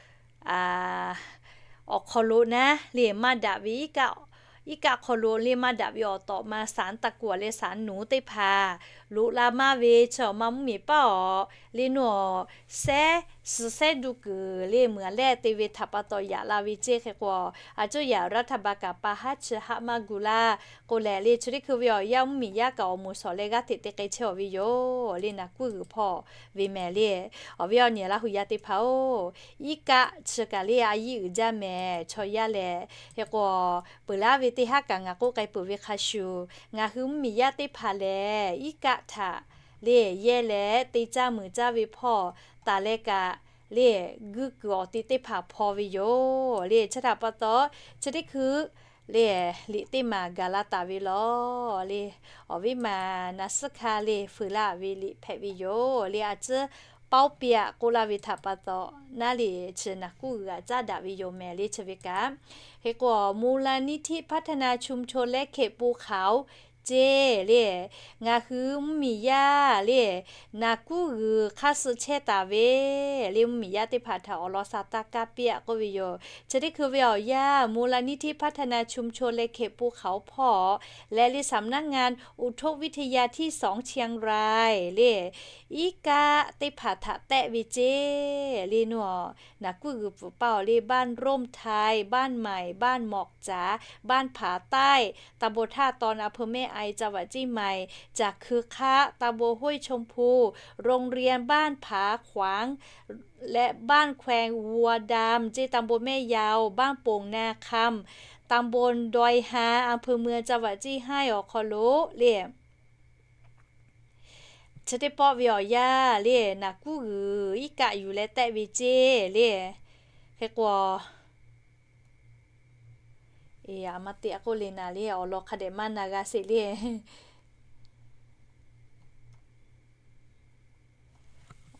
awˬ hk'aw lo naˉ le maˇ daꞈ ve, iˉ kaˆ hk'aw lo le maˇ daꞈ ve awˬ tawꞈ ma สารตะกั่ว leh สารหนู teˇ hpaˍ loꞈ la maˇ ve chi awˬ ma mvuhˇmiˬ paˇ awˬ le nuˇ awˬ sehˉ suhˍ sehˉ duˇ kuiˬ le muiˬ aꞈ lehˇ te ve htaꞈ pa taw yaꞈ la ve ceˇ. Hk'e k'o, a cuˇ yaꞈ รัฐบาล kaꞈ pa haˉ chi haˆ maˇ gu laˇ k'o lehˬ le, chi teˇ hkui ve awˬ yanˇ mvuhˇmiˬ yaˇ kaꞈ awˬ moˍ shawˍ leh g'aˇ hteꞈ te k'ai chehˇ awˬ ve yoˬ le, naˍ kuˉ g'uiˬ hpawˇ ve mehˍ le. Awˬ viˉ awˬ nyi Laˇ huˍ yaˇ teˇ hpaˍ oˬ, iˉ kaˆ chi kaꞈ le a yiˇ uiˍ jaˇ mehˍ chaw yaˇ lehˬ. Hk'e k'o, peuˬ laˇ ve teˇ haˉ kaꞈ ngaˬ k'oˆ k'ai peuˬ ve hk'a shuˍ, ngaˬ hui mvuhˇmiˬ yaˇ teˇ hpaˍ lehˬ iˉ kaˆ htaꞈ le yehˇ leh te caˇ muiˬ caˇ ve hpawˇ taˍ leh kaꞈ le guˇ kuiˬ awˬ te teˇ hpaˍ hpaw ve yoˬ le. Chi htaꞈ pa taw, chi teˇ hkui le liꞈ teˇ maˬ gaˬ la taˍ ve lawˬ le. Awˬ viˉ maˬ naˍ suhˉ hkanˇ le fuiˍ laˇ ve liꞈ hpehꞈ ve yoˬ le. A ciˉ เป้าหมาย k'oˆ laˇ ve htaꞈ pa taw naˉ le, chi naˍ kuˉ g'uiˬ aꞈ caˉ daꞈ ve yoˬ mehˍ le chi ve kaꞈ. Hk'e k'o, มูลนิธิพัฒนาชุมชนและเขตภูเขา ceˇ le, ngaˬ hui mvuhˇmiˬ yaˇ le naˍ kuˉ g'uiˬ hk'aˇ suh chehˇ taˍ ve le mvuhˇmiˬ yaˇ teˇ hpaˍ htaꞈ awˬ lawn sa taˇ kaˇ piˇ-aꞈ k'oˆ ve yoˬ. Chi teˇ hkui ve awˬ yanˇ มูลนิธิพัฒนาชุมชนและเขตภูเขา hpawˇ leh le สำนักงานอุทกวิทยาที่สองเชียงราย le iˉ kaˆ teˇ hpaˍ htaꞈ tehˆ ve ceˇ le nuˇ awˬ naˍ kuˉ g'uiˬ pfuhˍ paˇ awˬ le บ้านร่มไทย บ้านใหม่บ้านหมอกจ๋า บ้านผาใต้ ตำบลท่าตอน อำเภอแม่อาย จังหวัดเชียงใหม่ จ๋าคือคะ ตำบลห้วยชมพู โรงเรียนบ้านผาขวาง และบ้านแควงวัวดำ ceˇ ตำบลแม่ยาว บ้านโป่งนาคำ ตำบลดอยฮา อำเภอเมือง จังหวัดเชียงราย awˬ hk'aw lo le chi teˇ pawˆ ve awˬ yanˇ le naˍ kuˉ g'uiˬ iˉ kaˆ yuˬ leh tehˆ ve ceˇ le. Hk'e k'o, a ma te k'oˆ le naˍ le awˬ lawn hk'a dehꞈ maˇ na g'a sheˍ le.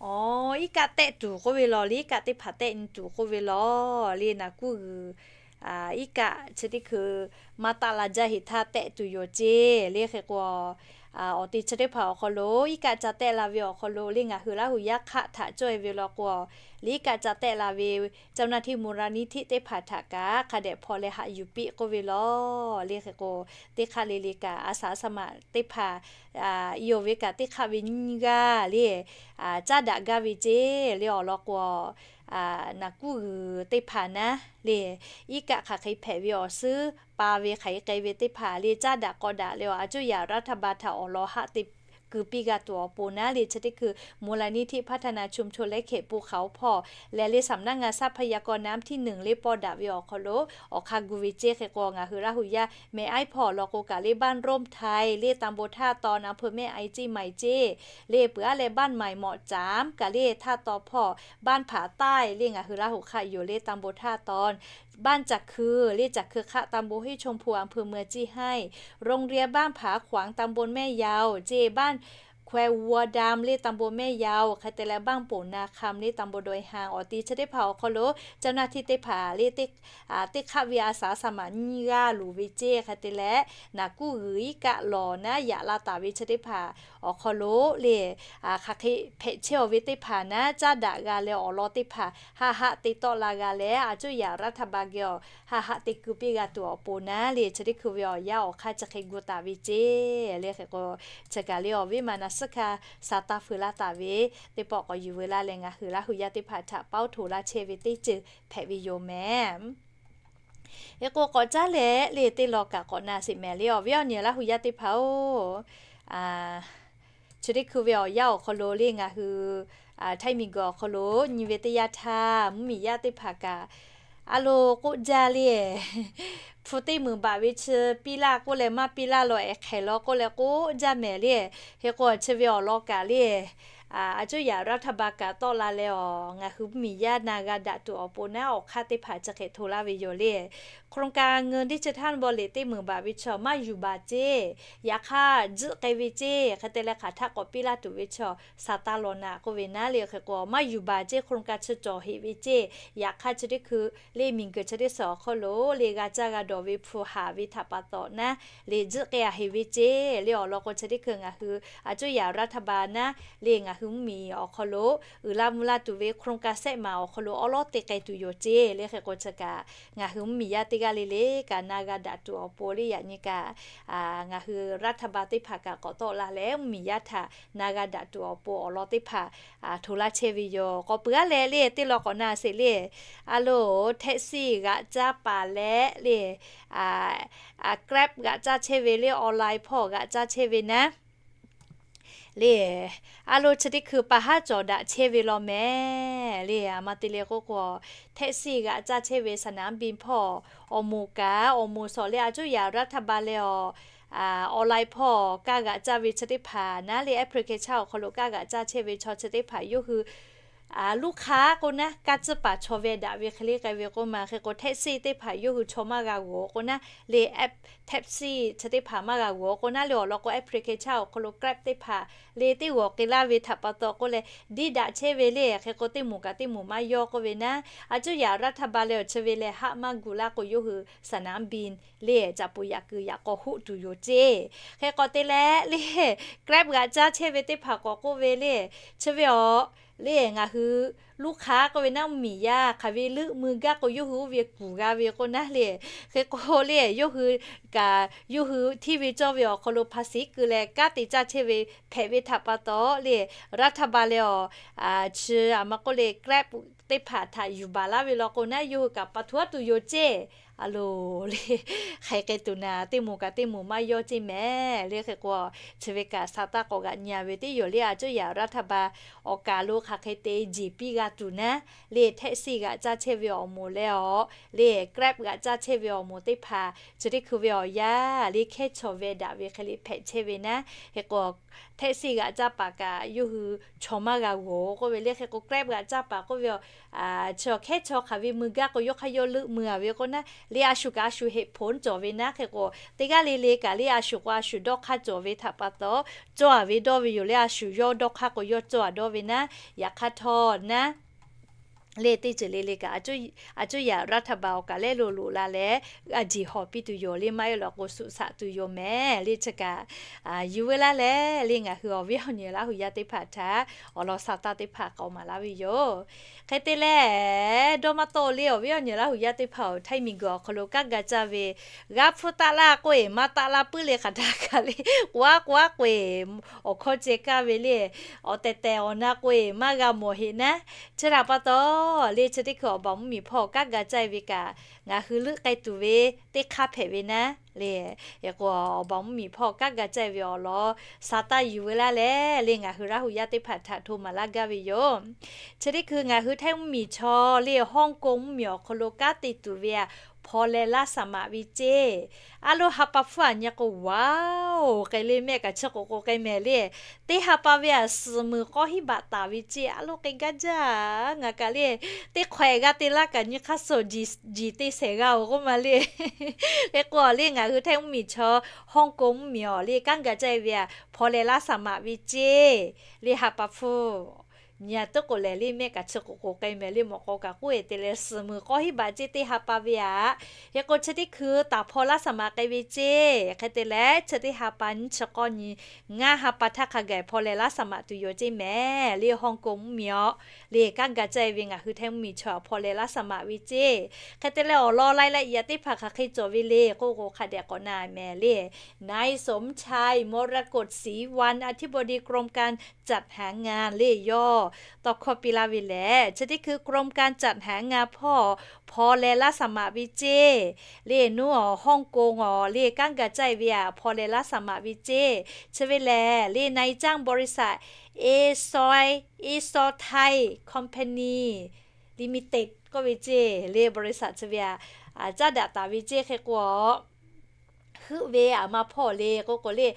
Awˬ, iˉ kaˆ tehˆ tuˬ k'oˆ ve lawˬ le, iˉ kaˆ teˇ hpaˍ tehˆ nyi tuˬ k'oˆ ve lawˬ le, naˍ kuˉ g'uiˬ iˉ kaˆ chi teˇ hkui maˇ taˆ la jaˇ heˍ htaˇ tehˆ tuˬ yoˬ ceˇ le. Hk'e k'o, awˬ te chi teˇ hpaˍ awˬ hk'aw lo iˉ kaˆ ca tehˆ la ve awˬ hk'aw lo le ngaˬ hui Laˇ huˍ yaˇ hk'aˆ htaꞈ cawˇ e ve law k'o, le iˉ kaˆ ca tehˆ la ve เจ้าหน้าที่มูลนิธิ teˇ hpaˍ htaꞈ kaꞈ hk'a dehꞈ hpaw leh haꞈ yuˬ piˇ k'oˆ ve lawˬ le. Hk'e k'o, teˇ hk'aˆ le le kaꞈ a saˍ a saˍ maꞈ teˇ hpaˍ i oˬ ve kaꞈ teˇ hk'aˆ ve nyiˇ g'aˇ le caˉ daꞈ gaˇ ve ceˇ le awˬ lawn k'o, naˍ kuˉ g'uiˬ teˇ hpaˍ naˉ le, iˉ kaˆ hk'aˬ hk'e hpehꞈ ve awˬ suhˉ pa ve hk'aˬ hk'e k'ai ve teˇ hpaˍ le caˉ daꞈ k'aw daꞈ le awˬ, a cuˇ yaꞈ รัฐบาล htaꞈ awˬ lawn haˆ te keu piˇ g'a tuˬ awˬ pon naˉ le chi teˇ hkui มูลนิธิพัฒนาชุมชนและเขตภูเขา hpawˇ leh le สำนักงานทรัพยากรน้ำที่หนึ่ง le pawˇ daꞈ ve awˬ hk'aw lo awˬ hk'aˇ gu ve ceˇ. Hk'e k'o, ngaˬ hui Laˇ huˍ yaˇ mehˍ aiˉ hpawˇ awˬ lawn k'o kaꞈ le บ้านร่มไทย le ตำบลท่าตอน อำเภอแม่อาย เชียงใหม่ ceˇ le peuˬ aˉ leh บ้านใหม่หมอกจ๋าม kaꞈ le ท่าตอน hpawˇ บ้านผาใต้ le ngaˬ hui Laˇ huˍ hk'aˆ yoˬ le ตำบลท่าตอน บ้านจ๋าคือ เรียกจ๋าคือ ค่ะ ตำบลห้วยชมพู อำเภอเมืองเชียงราย โรงเรียนบ้านผาขวาง ตำบลแม่ยาว เจ้ บ้านแคววัวดำ เรียกตำบลแม่ยาว ใครแต่แล บ้านโป่งนาคำ เรียกตำบลดอยหาง awˬ ti chi teˇ hpaˍ awˬ hk'aw lo เจ้าหน้าที่ teˇ hpaˍ เรียก teˇ hk'aˆ ve อาสาสมัคร nyiˇ g'aˇ luˬ ve ceˇ, hk'e te leh naˍ kuˉ g'uiˬ kaˆ lawˬ naˉ yaꞈ la taˍ ve chi teˇ hpaˍ awˬ hk'aw lo le, hk'aˬ hk'e hpehꞈ chehˇ-aˬ ve teˇ hpaˍ naˉ caˉ daꞈ g'a leh awˬ lawn teˇ hpaˍ haˆ haˆ te tawˆ la g'a leh, a cuˇ yaꞈ รัฐบาล geh awˬ haˆ haˆ te keu piˇ g'a tuˬ awˬ pon naˉ le, chi teˇ hkui ve awˬ yanˇ awˬ hk'aˇ chi hk'e gu taˍ ve ceˇ le. Hk'e k'o, chi kaꞈ le awˬ viˉ ma naˍ suhˉ hkanˇ sa taˇ feu laˇ taˍ ve teˇ pawˆ k'awꞈ yuˬ veu laˇ leh, ngaˬ hui Laˇ hu yaˇ teˇ hpaˍ htaꞈ paoˇ htoꞈ laˇ chehˇ ve teˇ ceuˬ hpehꞈ ve yoˬ mehˍ. Hk'e k'o, k'awꞈ caˉ leh le teˇ law kaꞈ k'awꞈ na sheˍ mehˍ le awˬ viˉ awˬ nyi Laˇ hu yaˇ teˇ hpaˍ-oˬ, chi teˇ hkui ve awˬ yanˇ awˬ hk'aw lo le ngaˬ hui htaiˇ miˬguiˬ awˬ hk'aw lo nyi ve teˇ yanˇ htaˇ, mvuhˇmiˬ yaˇ teˇ hpaˍ kaꞈ a lo k'oˆ jaˇ le, hpu teˇ meunˍ baꞈ ve chi piˇ laˇ k'oˆ leh maˇ piˇ laˇ law, ehˍ hk'ehˍ law k'oˆ leh k'oˆ jaˇ mehˍ le. Hk'e k'o, chi ve awˬ lawn kaꞈ le, a cuˇ yaꞈ รัฐบาล kaꞈ tawˆ la leh awˬ, ngaˬ hui mvuhˇmiˬ yaˇ na g'a daꞈ tuˬ awˬ pon naˉ awˬ hk'aˇ teˇ hpaˍ chi hk'e hto laˇ ve yoˬ le. โครงการเงินดิจิทัลวอลเล็ต teˇ meunˍ baꞈ ve chi maˇ yuˬ baˬ ceˇ, yaꞈ hk'aˇ tzuhˆ k'ai ve ceˇ, hk'e te leh hk'aˬ htaˆ k'awꞈ piˇ laˇ tuˬ ve chi sa taˇ law naꞈ k'oˆ ve naˉ le. Hk'e k'o, maˇ yuˬ baˬ ceˇ, โครงการ chi cawˬ heꞈ ve ceˇ, yaꞈ hk'aˇ chi teˇ hkui le miˬguiˬ chi teˇ suhˍ awˬ hk'aw lo le g'a caˇ g'a dawˬ ve hpu haˍ ve htaꞈ pa taw naˉ le tzuhˆ k'ai-a heꞈ ve ceˇ le awˬ lawn k'o, chi teˇ hkui ngaˬ hui a cuˇ yaꞈ รัฐบาล naˉ le ngaˬ hui mvuhˇmiˬ awˬ hk'aw lo uiˍ la mvuh la tuˬ ve โครงการ sehˆ maˍ awˬ hk'aw lo awˉ lawˉ te k'ai tuˬ yoˬ ceˇ le. Hk'e k'o, chi kaꞈ ngaˬ hui mvuhˇmiˬ yaˇ teˇ g'aˇ le le kaꞈ na g'a daꞈ tuˬ awˬ pon le yaꞈ nyi kaꞈ, ngaˬ hui รัฐบาล teˇ hpaˍ kaꞈ k'awꞈ tawˆ la leh mvuhˇmiˬ yaˇ htaꞈ na g'a daꞈ tuˬ awˬ pon awˬ lawn teˇ hpaˍ hto laˇ chehˇ ve yoˬ. K'awꞈ peuˬ-a leh le teˇ law k'awꞈ na sheˍ le, a lo, แท็กซี่ g'aꞈ caˇ paˍ leh le, Grab g'aꞈ caˇ chehˇ ve le, online hpawˇ g'aꞈ caˇ chehˇ ve naˉ le, a lo chi teˇ hkui pa haˉ cawˬ daꞈ chehˇ ve law mehˍ le. A ma te le k'oˆ k'o, แท็กซี่ g'aꞈ caˇ chehˇ ve สนามบิน hpawˇ awˬ moˍ kaꞈ awˬ moˍ shawˍ le a cuˇ yaꞈ รัฐบาล leh awˬ online hpawˇ kaˇ g'aꞈ caˇ ve chi teˇ hpaˍ naˉ le, application awˬ hk'aw lo kaˇ g'aꞈ caˇ chehˇ ve chaw chi teˇ hpaˍ yawˇ hui ลูกค้า k'o naˉ, kaˇ tcuhˇ paˍ chaw ve daꞈ ve hk'e le k'ai ve k'oˆ ma. Hk'e k'o, แท็กซี่ teˇ hpaˍ yawˇ hui chaw maˇ g'a g'awˬ k'o naˉ le, แท็กซี่ chi teˇ hpaˍ maˇ g'a g'awˬ k'o naˉ le awˬ lawn k'o, application awˬ hk'aw lo Grab teˇ hpaˍ le teˇ g'awˬ k'ai laˇ ve htaꞈ pa taw k'oˆ leh, diˇ daꞈ chehˇ ve le. Hk'e k'o, teˇ moˍ kaꞈ teˇ moˍ maˇ yawˇ k'oˆ ve naˉ, a cuˇ yaꞈ รัฐบาล leh awˬ chi ve leh haˆ maˇ gu laˇ k'o, yawˇ hui สนามบิน le caꞈ poˍ yaꞈ kuiˬ yaꞈ k'aw hoˆ tuˬ yoˬ ceˇ. Hk'e k'awꞈ te leh le, Grab g'aꞈ caˇ chehˇ ve teˇ hpaˍ k'awꞈ k'oˆ ve le, chi ve awˬ le ngaˬ hui ลูกค้า k'oˆ ve naˉ, mvuhˇmiˬ yaˇ hk'aˬ ve leuˆ mui gaˇ k'o yawˇ hui oˇ ve kuˬ g'a ve k'o naˉ le. Hk'e k'o le, yawˇ hui kaꞈ yawˇ hui hteˇ ve cawˇ ve awˬ hk'aw lo ภาษี keu leh kanˉ te caˇ chehˇ ve hpehꞈ ve htaꞈ pa taw le, รัฐบาล leh awˬ chi a ma k'oˆ le, Grab teˇ hpaˍ htaꞈ yuˬ baˬ laˇ ve law k'o naˉ, yawˇ hui kaꞈ pa htoꞈ a tuˬ yoˬ ceˇ. A lo le, hk'aˬ hk'e tuˬ naˉ, teˇ moˍ kaꞈ teˇ moˍ maˇ yawˇ ceˇ mehˍ le. Hk'e k'o, chi ve kaꞈ sa taˇ k'awꞈ g'aꞈ nyi-a ve teˇ yoˬ le. A cuˇ yaꞈ รัฐบาล awˬ kaˬ lo hk'aˬ hk'e te jeˬ piˇ g'a tuˬ naˉ le, แท็กซี่ g'aꞈ caˇ chehˇ ve awˬ moˍ leh awˬ le, Grab g'aꞈ caˇ chehˇ ve awˬ moˍ teˇ hpaˍ chi teˇ hkui ve awˬ yanˇ le, hkehˉ chaw ve daꞈ ve hk'e le hpehꞈ chehˇ ve naˉ. Hk'e k'o, แท็กซี่ g'aꞈ caˇ paˍ kaꞈ yawˇ hui chaw maˇ g'a g'awˬ k'oˆ ve le. Hk'e k'o, Grab g'aꞈ caˇ paˍ k'oˆ ve, chi hkehˉ chaw hk'aˬ ve mui gaˇ k'o yawˇ hk'aˇ yawˇ leuˆ mui-a ve k'o naˉ le, a shu kaꞈ a shu เหตุผล cawˬ ve naˉ. Hk'e k'o, teˇ g'aˇ le le kaꞈ le a shu k'o a shu dawˇ hk'aˇ cawˬ ve htaꞈ pa taw, cawˇ-a ve dawˇ ve yoˬ le. A shu yawˇ dawˇ hk'aˇ k'o yawˇ cawˇ-a dawˇ ve naˉ. Yaꞈ hk'aˇ htawˇ naˉ le, teˇ ceuˬ le le kaꞈ a cuˇ yaꞈ รัฐบาล awˬ kaˬ lehˉ lo loꞈ la leh g'a jeˬ hawˬ piˇ tuˬ yoˬ le. Maˇ heˆ law k'o, suhˍ shaꞈ tuˬ yoˬ mehˍ le. Chi kaꞈ yuˬ veu laˇ leh le, ngaˬ hui awˬ viˉ awˬ nyi Laˇ hu yaˇ teˇ hpaˍ htaꞈ awˬ lawn sa taˇ teˇ hpaˍ k'awꞈ maˍ laˇ ve yoˬ. Hk'e te leh, dawˇ maˇ tawˆ le, awˬ viˉ awˬ nyi Laˇ hu yaˇ teˇ hpaˍ-oˬ, Htaiˇ miˬguiˬ awˬ hk'aw lo kanˉ ga caˇ ve g'a hpfuhˇ taˆ laˇ k'oˆ-e, maˇ taˆ laˇ puiˉ le, hk'aˬ htaˇ kaꞈ le k'oˆ-a k'oˆ-a k'oˆ-e, awˬ hkawˇ ceh kaˇ ve le, awˬ tehˬ tehˬ awˬ na k'oˆ-e maˇ g'a mawˬ heꞈ naˉ. Chi htaꞈ pa taw le, chi teˇ hkui awˬ baˬ mvuhˇmiˬ hpawˇ kanˉ ga caˇ ve kaꞈ ngaˬ hui leuˆ k'ai tuˬ ve teˇ hk'aˇ hpehꞈ ve naˉ le. Hk'e k'o, awˬ baˬ mvuhˇmiˬ hpawˇ kanˉ ga caˇ ve awˬ lawn sa taˇ yuˬ veu laˇ leh le, ngaˬ hui Laˇ hu yaˇ teˇ hpaˍ htaꞈ hto maˍ laˇ gaˇ ve yoˬ. Chi teˇ hkui ngaˬ hui Htaiˇ mvuhˇmiˬ chaw le, Hawˇ k'o mvuhˇmiˬ awˬ hk'aw lo kanˉ te tuˬ ve a hpaw leh laˇ saˍ maꞈ ve ceˇ. A loˇ ha pa hpfuhˇ aꞈ nyi k'o, waˬ-oˬ, k'ai le mehˆ kaꞈ chi k'oˍ k'oˍ k'ai mehˍ le. Teˇ ha pa ve aꞈ suhˍ muiˬ k'awˇ hiˉ baꞈ taˍ ve ceˇ. A loˇ k'ai gaˇ jaˇ. Ngaˬ kaꞈ le, teˇ hk'awehꞈ g'a te laˇ kaꞈ nyi hk'aˇ suh jiˬ te shehˍ g'a-oˬ k'oˆ ma le. Hk'e k'o le, ngaˬ hui htaiˇ mvuhˇmiˬ chaw Hawˇ kong mvuhˇmiˬ awˬ le kanˉ ga caˇ ve aꞈ hpaw leh laˇ saˍ maꞈ ve ceˇ. Le ha pa hpfuhˇ nyi a tuˉ k'oˍ lehˬ le mehˆ kaꞈ chi k'oˍ k'oˍ k'ai mehˍ le, mawꞈ k'aw kaꞈ k'oˆ-e te leh suhˍ muiˬ k'awˇ hiˉ baꞈ ceˇ teˇ ha pa ve aꞈ. Hk'e k'o chi teˇ hkui taˍ hpaw laˇ saˍ maꞈ k'ai ve ceˇ. Hk'e te leh chi teˇ ha pa nyiˇ chi k'awˇ nyi ngaˇ ha pa htaˇ hk'a gaˬ hpaw leh laˇ saˍ maꞈ tuˬ yoˬ ceˇ mehˍ le. Hawˇ kong mvuhˇmiˬ awˬ le kanˉ ga caˇ ve ngaˬ hui htaiˇ mvuhˇmiˬ chaw hpaw leh laˇ saˍ maꞈ ve ceˇ. Hk'e te leh awˬ lawn lai leh yaꞈ teˇ hpaˍ hk'aˬ hk'e cawˬ ve le k'oˆ k'o hk'a dehꞈ k'awꞈ na mehˍ le. นายสมชาย มรกตศรีวรรณ อธิบดีกรมการจัดหางาน le yawˇ tawˇ hkawˇ piˇ laˇ ve lehˬ, chi teˇ hkui กรมการจัดหางาน hpawˇ hpaw leh laˇ saˍ maꞈ ve ceˇ. Le nuˇ awˬ Hawˇ kong awˬ le kanˉ ga caˇ ve aꞈ hpaw leh laˇ saˍ maꞈ ve ceˇ. Chi ve lehˬ le นายจ้างบริษัท เอซอย เอซอไทย คอมพานี ลิมิเต็ด k'oˆ ve ceˇ. Le บริษัท chi ve aꞈ caˉ daꞈ taˍ ve ceˇ. Hk'e k'o heuˆ ve aˬ ma hpawˇ le k'oˆ k'o le,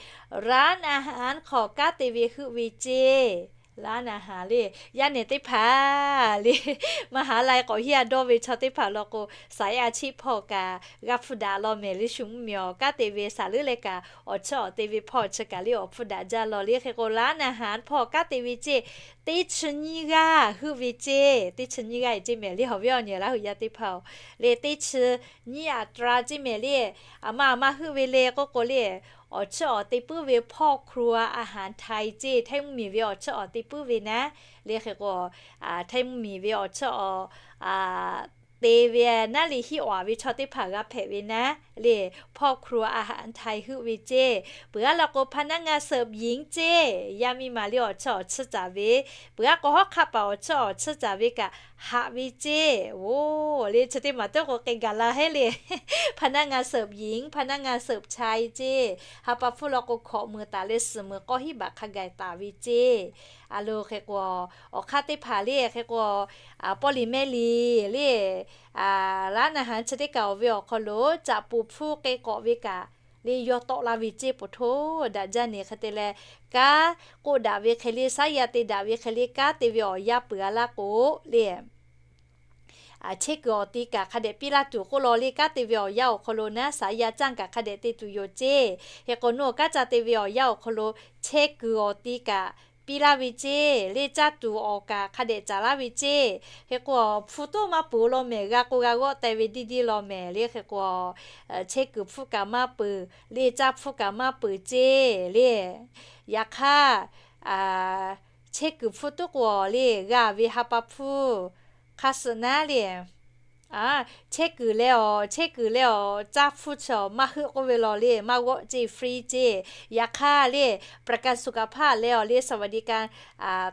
ร้านอาหาร hk'awꞈ kanˉ te ve heuˆ ve ceˇ. ร้านอาหาร le yaˇ nehˬ teˇ hpaˍ le, maˇ haˍ lai k'awꞈ hiˉ a dawˇ ve chaw teˇ hpaˍ law k'o, สายอาชีพ hpawˇ kaꞈ g'a hpfuhˇ daꞈ law mehˍ le. Shu mvuhˇmiˬ awˬ kanˉ te ve saˍ leuˉ leh kaꞈ awˬ chiˇ awˬ te ve hhpawˇ chi kaꞈ le awˬ hpfuhˇ daꞈ jaˇ law le. Hk'e k'o ร้านอาหาร hpawˇ kanˉ te ve ceˇ. Teˇ chi nyiˇ g'aˇ heuˆ ve ceˇ. Teˇ chi nyiˇ g'aˇ ceˇ mehˍ le. Hawˬ ve awˬ nyi laˇ hui yaˇ teˇ hpaˍ-oˬ, le teˇ chi nyiˇ aꞈ tra ceˇ mehˍ le. Aˬ ma aˬ ma heuˆ ve le k'oˆ k'o le, awˬ chiˇ awˬ te puiˉ ve พ่อครัวอาหารไทย ceˇ. Htaiˇ mvuhˇmiˬ ve awˬ chiˇ awˬ te puiˉ ve naˉ le. Hk'e k'o Htaiˇ mvuhˇmiˬ ve awˬ chiˇ awˬ te ve naˉ le hiˆ awˬ ve chaw teˇ hpaˍ g'a hpehꞈ ve naˉ le. พ่อครัวอาหารไทย heuˆ ve ceˇ. Peuˬ aˉ law k'o พนักงานเสิร์ฟหญิง ceˇ. Yaˇ miˇ ma le awˬ chiˇ awˬ chiˇ caˍ ve, peuˬ aˉ k'o hawˉ hk'aˆ paˍ awˬ chiˇ awˬ chiˇ caˍ ve kaꞈ haꞈ ve ceˇ. Oˬ le chi teˇ maˬ teˇ k'o k'ai gaˬ la heˉ le. พนักงานเสิร์ฟหญิง พนักงานเสิร์ฟชาย ceˇ. Ha pa hpfuhˇ law k'o hkawꞈ muiˬ taˍ leh suhˍ muiˬ k'awˇ hiˉ baꞈ hk'a gaˬ taˍ ve ceˇ. A loˬ hk'e k'o awˬ hk'aˇ teˇ hpaˍ le hk'e k'o pawˇ liꞈ mehˇ liꞈ le ร้านอาหาร chi teˇ kaꞈ awˬ ve awˬ hk'aw lo caꞈ puˍ hpfuhˇ k'e k'awꞈ ve kaꞈ le yawˇ tawˆ laˇ ve ceˇ. Poˬ htoˇ daꞈ jaˇ ne. Hk'e te leh kanˉ k'oˆ daꞈ ve hk'e le, shaˉ yaˇ te daꞈ ve hk'e le, kanˉ te ve awˬ yanˇ peuˬ a laˇ k'o le, chehˇ kuiˬ awˬ ti kaꞈ hk'a dehꞈ piˇ laˇ tuˬ k'oˆ law le. Kanˉ te ve awˬ yanˇ awˬ hk'aw lo naˉ shaˉ yaˇ caˇ kaꞈ hk'a dehꞈ te tuˬ yoˬ ceˇ. Hk'e k'o nuˇ awˬ kanˉ ca te ve awˬ yanˇ awˬ hk'aw lo chehˇ kuiˬ awˬ ti kaꞈ piˇ laˇ ve ceˇ. Le caˇ tuˬ awˬ kaꞈ hk'a dehꞈ caˍ laˇ ve ceˇ. Hk'e k'o hpu toˉ maˇ peuˬ law mehˍ, g'a k'o g'a g'awˆ teh ve diˇ diˇ law mehˍ le. Hk'e k'o chehˇ kuiˬ hpfuhˇ kaꞈ maˇ peuˬ le, caˇ hpfuhˇ kaꞈ maˇ peuˬ ceˇ le. Yaꞈ hk'aˇ chehˇ kuiˬ hpfuhˇ tuˉ k'o le g'a ve ha pa hpfuhˇ hk'a suh naˉ le. Chehˇ kuiˬ leh awˬ, chehˇ kuiˬ leh awˬ caˇ hpfuhˇ chi awˬ maˇ heuˆ k'oˆ ve law le, maˇ g'awˆ ceˇ, free ceˇ. Yaꞈ hk'aˇ le ประกันสุขภาพ leh awˬ le สวัสดิการ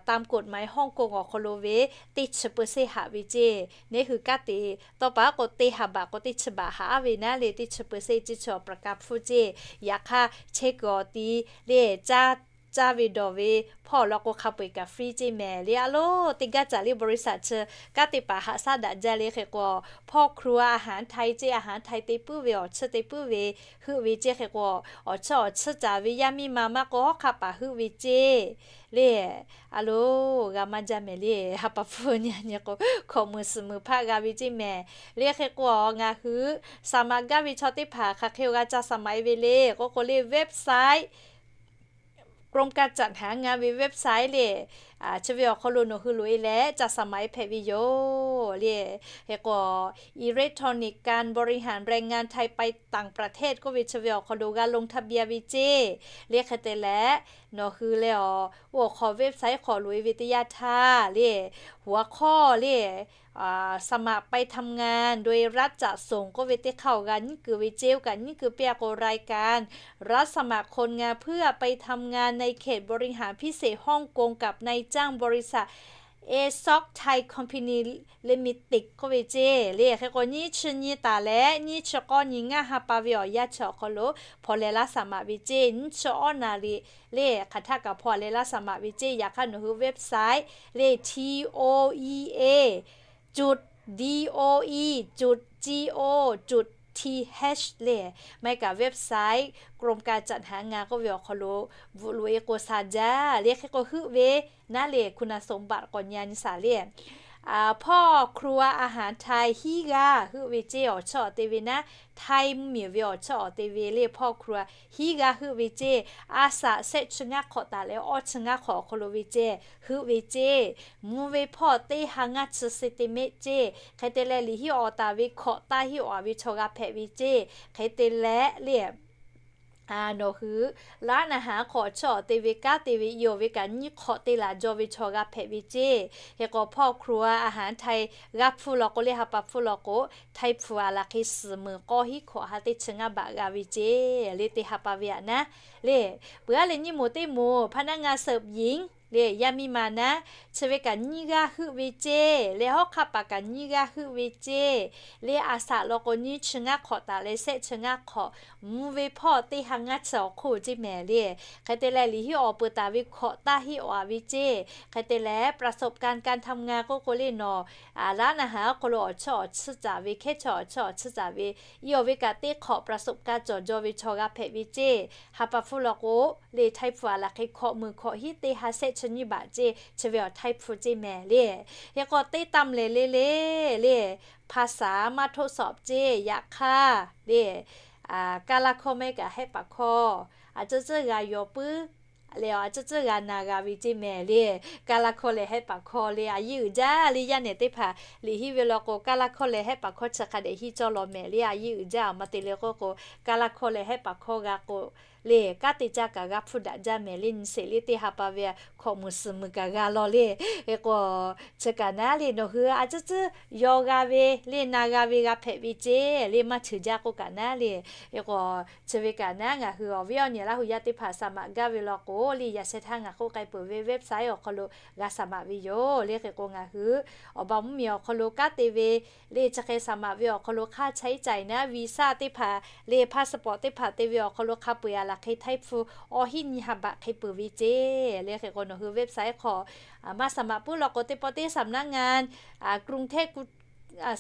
ตามกฎหมายฮ่องกง awˬ hk'aw lo ve teˇ chi เปอร์เซ็นต์ haꞈ ve ceˇ. Neˇ hui kanˉ te tawˇ pa k'o teˇ ha baꞈ k'o teˇ chi baꞈ haꞈ aˉ ve naˉ le, teˇ chi เปอร์เซ็นต์ ceˇ chi awˬ ประกัน hpfuhˇ ceˇ. Yaꞈ hk'aˇ chehˇ kuiˬ awˬ ti le caˇ caˇ ve dawˬ ve hpawˇ law k'o hk'a peu-eˬ kaꞈ free ceˇ mehˍ le. A loˬ teˇ gaˇ caˍ le บริษัท chi kanˉ te paˍ haꞈ shaˉ daꞈ jaˇ le. Hk'e k'o พ่อครัวอาหารไทย ceˇ, อาหารไทย te puiˉ ve awˬ chiˇ te puiˉ ve heuˆ ve ceˇ. Hk'e k'o awˬ chiˇ awˬ chiˇ caˍ ve yaˇ miˇ ma maˇ k'o hawˉ hk'aˆ paˍ heuˆ ve ceˇ le. A loˬ g'a maˇ jaˇ mehˍ le. Ha pa hpfuhˇ nyi nyi k'o hkawꞈ muiˬ suhˍ muiˬ hpaˆ g'a ve ceˇ mehˍ le. Hk'e k'o ngaˬ hui saˍ maꞈ gaˇ ve chaw teˇ hpaˍ hk'aˬ hk'e g'a ca saˍ maꞈ e ve le k'oˆ k'o le website กรมการจัดหางาน ve website le chi ve awˬ hk'aw lo nawˬ hui loꞈ e leh ca saˍ maꞈ e hpehꞈ ve yoˬ le. Hk'e k'o อิเล็กทรอนิกส์ การบริหารแรงงานไทยไปต่างประเทศ k'oˆ ve chi ve awˬ hk'aw lo g'a ลงทะเบียน ve ceˇ le. Hk'e te leh nawˬ hui leh awˬ oˇ awˬ hk'aw website hk'aw loꞈ e ve teˇ yanˇ htaˇ le หัวข้อ le สมัครไปทำงานโดยรัฐจัดส่ง k'oˆ ve teˇ hk'aˇ awˬ g'a nyiˉ kuiˬ ve ceˇ. Oˇ kaꞈ nyiˉ kuiˬ piˇ a k'o รายการรับสมัครคนงานเพื่อไปทำงานในเขตบริหารพิเศษฮ่องกงกับนายจ้างบริษัท ASOC Thai Company Limited k'oˆ ve ceˇ le. Hk'e k'o nyiˇ chi nyi taˍ leh nyiˇ chi k'awˇ nyi ngaˇ ha pa ve awˬ yanˇ chi awˬ hk'aw lo hpaw leh laˇ saˍ maꞈ ve ceˇ. Nyiˇ chi awˇ naˍ riˍ le hk'aˬ htaˆ kaꞈ hpaw leh laˇ saˍ maꞈ ve ceˇ. Yaꞈ hk'aˇ nawˬ hui website le T O E A จุด D O E จุด G O จุด T H เลย ไม่ก็ website กรมการจัดหางาน k'oˆ ve awˬ hk'aw lo bvuhꞈ loꞈ-e k'o sha jaˇ le. Hk'e k'o heuˆ ve naˉ le, คุณสมบัติ k'awꞈ nyi a nyi shaˍ le. พ่อครัวอาหารไทย hiˉ g'aˇ heuˆ ve ceˇ, awˬ chawˇ awˬ te ve naˉ, Htaiˇ mvuhˇmiˬ ve awˬ chawˇ awˬ te ve le, พ่อครัว hiˉ g'aˇ heuˆ ve ceˇ. A shaꞈ shehˆ chi ngaˇ hk'awꞈ taˍ leh awˇ chi ngaˇ hk'awꞈ awˬ hk'aw lo ve ceˇ heuˆ ve ceˇ. Mvuh ve hpawˇ teˇ ha ngaˇ chi centimeter ceˇ. Hk'e te leh, liꞈ hiˉ awˬ taˍ ve hkawꞈ taˇ hiˉ awˬ a ve chaw g'a hpehꞈ ve ceˇ. Hk'e te leh le, nawˬ hui laˉ naˍ haˍ hk'awꞈ chawˇ awˬ te ve kanˉ te ve i awˬ ve kaꞈ nyiˇ hk'awꞈ te laˬ jaw ve chaw g'a hpehꞈ ve ceˇ. Hk'e k'o พ่อครัวอาหารไทย g'a hpfuhˇ law k'o le, ha pa hpfuhˇ law k'o, Htaiˇ hpu a laˬ hk'e suhˍ meunˍ k'awˇ hiˉ hkawꞈ ha teˇ chi ngaˇ baꞈ g'a ve ceˇ le, teˇ ha pa ve aꞈ naˉ le. Peuˬ aˉ leh nyiˇ moˍ teˇ moˍ พนักงานเสิร์ฟหญิง le, yaˇ miˇ ma naˉ, chi ve kaꞈ nyiˇ g'aˇ heuˆ ve ceˇ le, hawˉ hk'aˆ paˍ kaꞈ nyiˇ g'aˇ heuˆ ve ceˇ le. A shaꞈ law k'o, nyiˇ chi ngaˇ hk'awꞈ taˍ leh shehˆ chi ngaˇ hk'awꞈ, mvuh ve hpawˇ teˇ ha ngaˇ chi awˬ hk'oˆ ceˇ mehˍ le. Hk'e te leh, liꞈ hiˉ awˬ peuˬ taˍ ve hkawꞈ taˇ hiˉ awˬ a ve ceˇ. Hk'e te leh, ประสบการณ์การทำงาน k'oˆ k'o le, nawˬ laˉ naˍ haˍ awˬ hk'aw lo awˬ chawˇ awˬ chi caˍ ve, hkehˉ chaw awˬ chawˇ awˬ chi caˍ ve i awˬ ve kaꞈ teˇ hk'awꞈ ประสบการณ์ cawˬ jaw ve chaw g'a hpehꞈ ve ceˇ. Ha pa hpfuhˇ law k'o le, Htaiˇ hpu a laˬ hk'e hkawꞈ meunˍ hkawꞈ hiˉ teˇ ha shehˆ chi nyiˇ baꞈ ceˇ, chi ve awˬ Htaiˇ hpu ceˇ mehˍ le. Hk'e k'o, teˇ taˇ lehˬ le le le, ภาษา maˇ htoˆ sawꞈ ceˇ, yaꞈ hk'aˇ le, kaˇ laˇ hkawˇ maˇ heˆ kaꞈ hehˆ paˍ hkawˇ a ciˉ ciˉ g'a yaw puiˉ leh, a ciˉ ciˉ g'a na g'a ve ceˇ mehˍ le. Kaˇ laˇ hkawˇ leh hehˆ paˍ hkawˇ le, a yeˇ uiˍ jaˇ le. Yaˇ nehˬ teˇ hpaˍ liꞈ hiˉ ve law k'o, kaˇ laˇ hkawˇ leh hehˆ paˍ hkawˇ chi hk'a dehꞈ hiˉ cawˇ law mehˍ le, a yeˇ uiˍ jaˇ. Awˬ ma te le k'oˆ k'o, kaˇ laˇ hkawˇ leh hehˆ paˍ hkawˇ g'a k'o le, kanˉ te caˇ kaꞈ g'a hpfuhˇ daꞈ jaˇ mehˍ le. Nyi sheˍ le, teˇ ha pa ve hkawꞈ muiˬ suhˍ muiˬ kaꞈ g'a law le. Hk'e k'o, chi kaꞈ naˉ le, nawˬ hui a ciˉ ciˉ yaw g'a ve le, na g'a ve g'a hpehꞈ ve ceˇ le, maˇ cheuˬ jaˇ k'oˆ kaꞈ naˉ le. Hk'e k'o, chi ve kaꞈ naˉ, ngaˬ hui awˬ viˉ awˬ nyi Laˇ hu yaˇ teˇ hpaˍ saˍ maꞈ gaˇ ve law k'o le, yaꞈ sheh htaˇ ngaˬ k'oˆ k'ai peuˬ ve website awˬ hk'aw lo g'a saˍ maꞈ ve yoˬ le. Hk'e k'o, ngaˬ hui awˬ ba mvuhˇmiˬ awˬ hk'aw lo kanˉ te ve le, chi hk'e saˍ maꞈ ve awˬ hk'aw lo hk'aˇ chaiˉ caiˍ naˉ, visa teˇ hpaˍ le, passport teˇ hpaˍ te ve awˬ hk'aw lo hk'a peu-eˬ a laˬ hk'e Htaiˇ hpu awˇ hiˉ nyi ha baꞈ hk'e peuˬ ve ceˇ le. Hk'e k'o, nawˬ hui website hk'aw maˇ saˍ maꞈ puiˉ law k'o, teˇ pawˆ teˇ สำนักงาน กรุงเทพ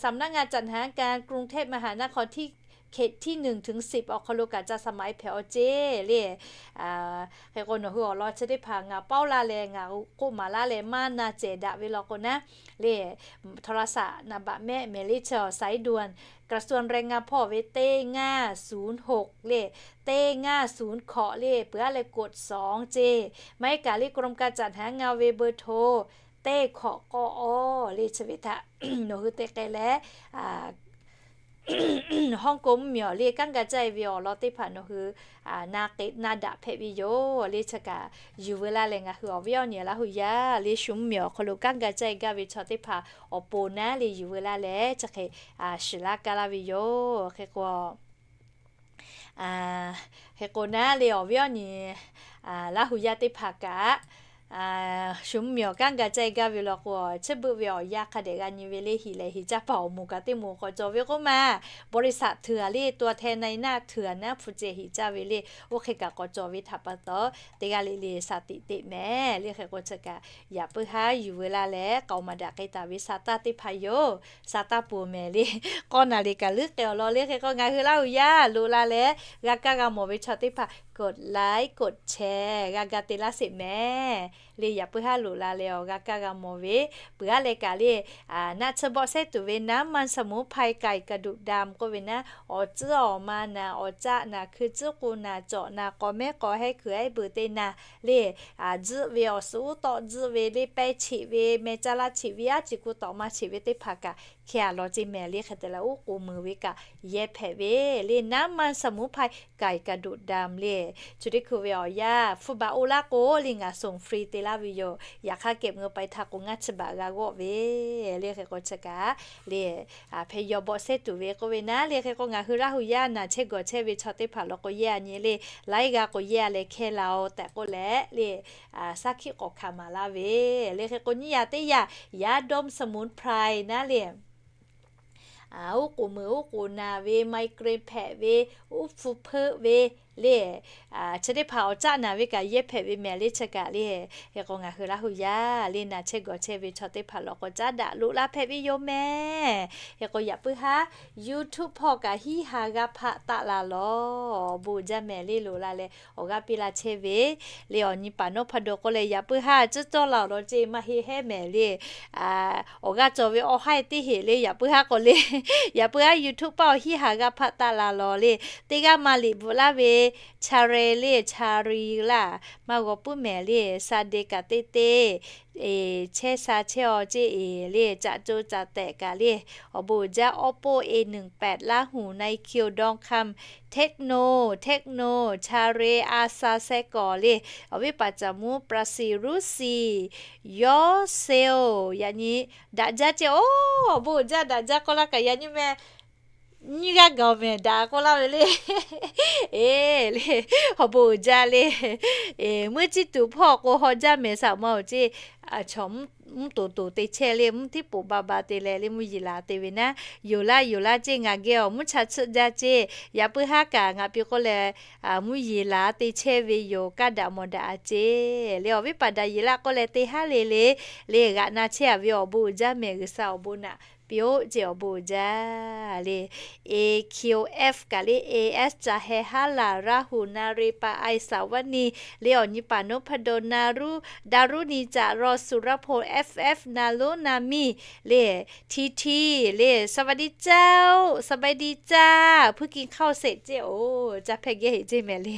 สำนักงานจัดหางานกรุงเทพมหานครที่ เขตที่ หนึ่งถึงสิบ awˬ hk'aw lo kaꞈ ca saˍ maꞈ e hpehꞈ awˬ ceˇ le. Hk'e k'o, nawˬ hui awˬ lawn chi teˇ hpaˍ ngaˬ paoˉ laˇ leh ngaˬ k'oˆ maˍ laˇ leh maˇ na cehˬ daꞈ ve law k'o naˉ le, โทรศัพท์ naˍ baꞈ mehˆ mehˍ le, chi awˬ สายด่วน กระทรวงแรงงาน hpawˇ ve teˇ ngaˇ ศูนย์หก le, teˇ ngaˇ ศูนย์ hkawꞈ le, peuˬ aˉ leh กดสอง ceˇ. Maˇ heˆ kaꞈ le, กรมการจัดหางาน ve เบอร์โทร teˇ hkawꞈ k'awˇ awˬ le, chi ve htaꞈ nawˬ hui te k'ai leh, Hawˉ k'oˆ mvuhˇmiˬ awˬ le kanˉ ga caˇ e ve awˬ lawn teˇ hpaˍ nawˬ hui na daꞈ hpehꞈ ve yoˬ le. Chi kaꞈ yuˬ veu laˇ leh, ngaˬ hui awˬ viˉ awˬ nyi Laˇ hu yaˇ le, shu mvuhˇmiˬ awˬ hk'aw lo kanˉ ga caˇ e gaˇ ve chaw teˇ hpaˍ awˬ pon naˉ le yuˬ veu laˇ leh, chi hk'e shiˍ laˇ kaˇ laˇ ve yoˬ. Hk'e k'o, hk'e k'o naˉ le, awˬ viˉ awˬ nyi Laˇ hu yaˇ teˇ hpaˍ kaꞈ, shu mvuhˇmiˬ awˬ kanˉ ga caˇ e gaˇ ve law k'o, chi beuꞈ ve awˬ yanˇ hk'a dehꞈ g'a nyi ve le, hiˍ lehˬ hiˍ caˇ paˍ awˬ moˍ kaꞈ teˇ moˍ k'awꞈ cawˬ ve k'oˆ ma, บริษัท htuiˍ a le, ตัวแทนนายหน้า htuiˍ a naˉ hpu ceh hiˍ caˇ ve le. Oˇ hk'e kaꞈ k'awꞈ cawˬ ve htaꞈ pa taw, teˇ g'aˇ le le shaˍ tiꞈ teꞈ mehˍ le. Hk'e k'o, chi kaꞈ yaꞈ puiˉ haˉ yuˬ veu laˇ leh, k'aoˍ maˍ daꞈ k'ai taˍ ve sa taˇ teˇ hpaˍ yoˬ. Sa taˇ peuˬ mehˍ le, k'awˇ naˍ le kaꞈ leuˉ k'ai awˬ lawn le. Hk'e k'o, ngaˬ hui Laˇ hu yaˇ loꞈ la leh g'a kaˇ g'a mawˬ ve chaw teˇ hpaˍ กดไลค์ กดแชร์ g'a ga te laˇ sheˍ mehˍ le. Yaꞈ puiˉ haˉ loꞈ la leh awˬ g'a kaˇ g'a mawˬ ve, peuˬ aˉ leh kaꞈ le, naˆ tsuhˇ bawˆ sehˉ tuˬ ve น้ำมันสมุนไพร ไก่กระดูกดำ k'oˆ ve naˉ, awˬ tcuhˉ awˬ ma naˍ, awˬ caˆ naˍ, hkui tcuhˉ k'u naˍ, cawꞈ naˍ, k'aw mehˉ k'aw hehˉ, hkui ehˉ beuꞈ teˇ naˍ le, zuhˆ ve awˬ suhˍ uˉ tawˆ zuhˆ ve le, pehˇ cheꞈ ve, meh caˇ laˇ cheꞈ ve, aˉ ceꞈ ku tawꞈ ma cheꞈ ve teˇ hpaˍ kaꞈ hkeh a law ceˇ mehˍ le. Hk'e te leh, oˉ k'oˍ meunˍ ve kaꞈ yehˇ hpehꞈ ve le, น้ำมันสมุนไพร ไก่กระดูกดำ le. Chi teˇ hkui ve awˬ yanˇ hpfuhˇ baˬ oˇ laˇ k'o le, ngaˬ ส่งฟรี te laˇ ve yoˬ. Yaꞈ hk'aˇ kehˬ meuˇ pai htaˇ k'o, ngaˇ chi baˬ g'a g'awˆ ve le. Hk'e k'o, chi kaꞈ le, hpeh yaw bawˆ sehˉ tuˬ ve k'oˆ ve naˉ le. Hk'e k'o, ngaˬ hui Laˇ hu yaˇ naˬ chehˇ gawˬ chehˇ ve chaw teˇ hpaˍ law k'o, yehˇ a nyi le, laiˉ g'aˇ k'o yehˇ a leh hkeh la-oˬ tehꞈ k'oˆ leh le, shaˉ hkiˆ k'awꞈ hkanˍ maˍ laˇ ve le. Hk'e k'o, nyiˇ yaˇ teˇ yaˇ, ยาดมสมุนไพร naˉ le, uˉ k'oˍ meuˍ uˉ k'oˍ naˬ ve, migraine hpehꞈ ve, uˉ hpu hpeuˆ ve le, chi teˇ hpaˍ awˬ caˆ naˍ ve kaꞈ yehˇ hpehꞈ ve mehˍ le chi kaꞈ le. Hk'e k'o ngaˬ hui Laˇ hu yaˇ le naˬ chehˇ gawˬ chehˇ ve chaw teˇ hpaˍ lawꞈ k'o caˉ daꞈ loꞈ laˇ hpehꞈ ve yoˬ mehˍ. Hk'e k'o yaꞈ puiˉ haˉ YouTube hpawˇ kaꞈ hiˉ ha g'aˇ hpaˆ taˆ la lawˬ. Awˬ bon uiˍ jaˇ mehˍ le loꞈ la leh awˬ g'aˇ piˇ laˇ chehˇ ve le awˬ nyi paˍ nawˉ hpaˇ daw k'oˆ leh yaꞈ puiˉ haˉ tcuhˉ cawˇ la awˬ lawn ceˇ maˇ heˆ hehˉ mehˍ le. Awˬ g'aˇ cawˬ ve awˬ haiˇ teˇ heˍ le yaꞈ puiˉ haˉ k'o le, yaꞈ puiˉ haˉ YouTube paˆ awˬ hiˉ ha g'aˇ hpaˆ taˆ la lawˬ le. Teˇ g'aˇ ma liꞈ bvuhꞈ laˇ ve, Chare le Chari laˇ maˇ g'aw puiˉ mehˍ le. Sa de kaꞈ teˇ teˇ chehˇ sha chehˇ aw ceˇ eˍ le caꞈ co caꞈ tehꞈ kaꞈ le. Awˬ bon uiˍ jaˇ Oppo A nyiˇ pehˍ Laˇ hu, Nike, Dongkam, Tecno, Tecno, Chare, Asus shehˆ k'awꞈ le. Awˬ viˉ paˍ caˍ muˉ Prashi, Rusi, Yawˇ seo, yaꞈ nyi daꞈ jaˇ ceˇ oˬ. Awˬ bon uiˍ jaˇ daꞈ jaˇ k'oˆ laˇ kaꞈ yaꞈ nyi meh nyiˇ g'aˇ gaˬ mehˍ daꞈ k'oˆ laˇ ve le. Eˬ le, awˬ bon uiˍ jaˇ le. Muˇ ciˇ tuˬ hpawˇ k'o haw jaˇ mehˍ saꞈ ma oˬ ceˇ. Chaw mvuhˇ toˍ toˍ te chehˇ le mvuhˇ tiˉ poˍ ba ba te leh le mvuhˇ yeˬ laˬ te ve naˉ, yoˬ laˇ yoˬ laˇ ceˇ ngaˬ geh awˬ mvuhˇ cha tsuhˆ jaˇ ceˇ. Yaꞈ puiˉ haˉ kaꞈ ngaˬ piˇ k'oˆ leh mvuhˇ yeˬ laˬ te chehˇ ve yoˬ. Kaˇ daꞈ mawˬ daꞈ a ceˇ le awˬ viˉ paˍ daꞈ yeˬ laˇ k'oˆ leh teˇ haˉ le le le g'aꞈ na chehˇ a ve awˬ bon uiˍ jaˇ mehˍ G'uiˬsha awˬ bon naꞈ piˇ-oˆ ceˇ awˬ bon uiˍ jaˇ le. A Q F kaꞈ le A S ca heh haˉ laˬ Raˇ hu naˍ riˍ paˍ Aiˍ saˍ vaˇ niˇ le awˬ nyi paˍ nawˉ hpaˇ daw naˍ ruˇ daˍ ruˇ niˇ caꞈ raw suˍ raˇ hpoꞈ F F naˍ lonˉ naˍ miˇ le T T le สวัสดีเจ้า สบายดีจ้า เพิ่งกินข้าวเสร็จ ceˇ oˬ. Ca hpehˇ geh heꞈ ceˇ mehˍ le.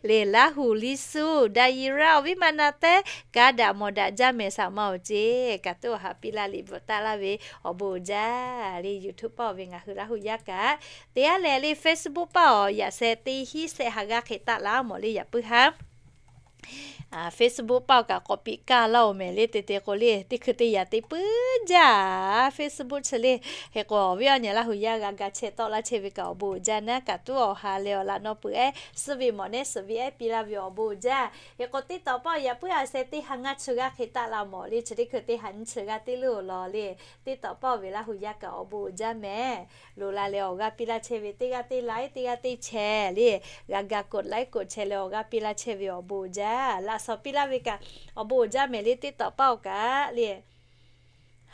Le Laˇ hu liˇ suˇ daꞈ yeˬ laˇ awˬ viˉ ma na tehˉ kaˇ daꞈ mawˬ daꞈ jaˇ mehˍ saꞈ ma oˬ ceˇ. Kaꞈ tuˉ awˬ ha piˇ laˇ liꞈ bvuhꞈ taˆ laˇ ve awˬ bon uiˍ jaˇ le YouTube paˆ awˬ ve ngaˬ hui Laˇ hu yaˇ kaꞈ teˇ g'aˇ leh le Facebook paˆ awˬ yaꞈ sheh teˇ hiˉ shehˆ ha g'aˇ hk'e taˆ laˇ mawˬ le yaꞈ puiˉ haˉ Facebook paˆ awˬ kaꞈ k'awꞈ piꞈ kaˇ laˇ oˬ mehˍ le. Te te k'o le teˇ hkui teˇ yaꞈ te puiˉ jaˇ Facebook chi le. Hk'e k'o awˬ viˉ awˬ nyi Laˇ hu yaˇ g'a ga chehˇ tawˆ laˇ chehˇ ve kaꞈ awˬ bon uiˍ jaˇ naˉ. Kaꞈ tuˉ awˬ ha leh awˬ laꞈ naw peuˬ ehˉ suhˉ ve mawˬ nehˉ suhˍ ve ehˉ piˇ laˇ ve awˬ bon uiˍ jaˇ. Hk'e k'o teˇ tawꞈ paˆ yaꞈ puiˉ a sheh teˇ ha ngaˇ chi g'aˇ hk'e taˆ la mawˬ le chi teˇ hkui teˇ ha nyiˇ chi g'aˇ teˇ leuˉ awˬ lawn le. Teˇ tawꞈ paˆ awˬ ve Laˇ hu yaˇ kaꞈ awˬ bon uiˍ jaˇ mehˍ. Loꞈ la leh awˬ g'aˇ piˇ laˇ chehˇ ve teˇ g'aˇ teˇ laiˉ teˇ g'aˇ teˇ chehˇ le g'a ga กดไลค์ กดแชร์ leh awˬ g'aˇ piˇ laˇ chehˇ ve awˬ bon uiˍ jaˇ. Laꞈ shawnˍ piˇ laˇ ve kaꞈ awˬ bon uiˍ jaˇ mehˍ le teˇ tawꞈ paˆ awˬ kaꞈ le.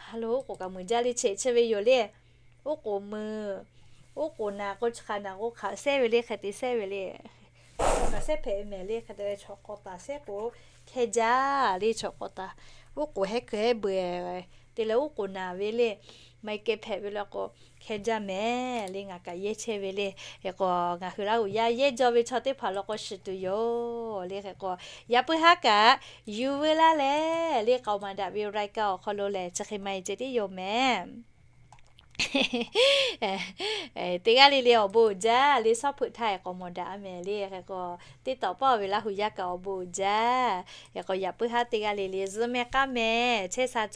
Halo, k'oˍ kaꞈ muiˬ jaˇ le cheꞈ chehˇ ve yoˬ le. Oˉ k'oˍ mui, oˉ k'oˍ naˍ k'o chi hk'aˬ naˍ k'o hk'aˬ sehˉ ve le hk'e te sehˉ ve le. Kaꞈ sehˉ hpehꞈ ve mehˍ le hk'e te leh chaw k'aw taˍ sehˉ k'o hkeh jaˇ le chaw k'aw taˍ. Oˉ k'oˍ hehˉ kuiˬ hehˉ beuˬ te leh oˉ k'oˍ naˍ ve le. Maˇ heˆ kehˬ hpehꞈ ve le k'o hkeh jaˇ mehˍ le ngaˬ kaꞈ yehˇ chehˇ ve le. Hk'e k'o ngaˬ hui Laˇ hu yaˇ yehˇ jaw ve chaw teˇ hpaˍ law k'o shiˍ tuˬ yoˬ le. Hk'e k'o yaꞈ puiˉ haˉ kaꞈ yuˬ veu laˇ leh le k'aoˍ maˍ daꞈ ve รายการ awˬ hk'aw lo lehˬ chi hk'e maˇ heˆ ceh tiˉ yoˬ mehˍ. Teˇ g'aˇ le le awˬ bon uiˍ jaˇ le shawˉ hpeuꞈ htaˇ k'awꞈ mawˬ daꞈ a mehˍ le. Hk'e k'o teˇ tawꞈ paˆ ve Laˇ hu yaˇ kaꞈ awˬ bon uiˍ jaˇ. Hk'e k'o yaꞈ puiˉ haˉ teˇ g'aˇ le le zuhˆ mehˆ k'aˉ mehˍ chehˇ sha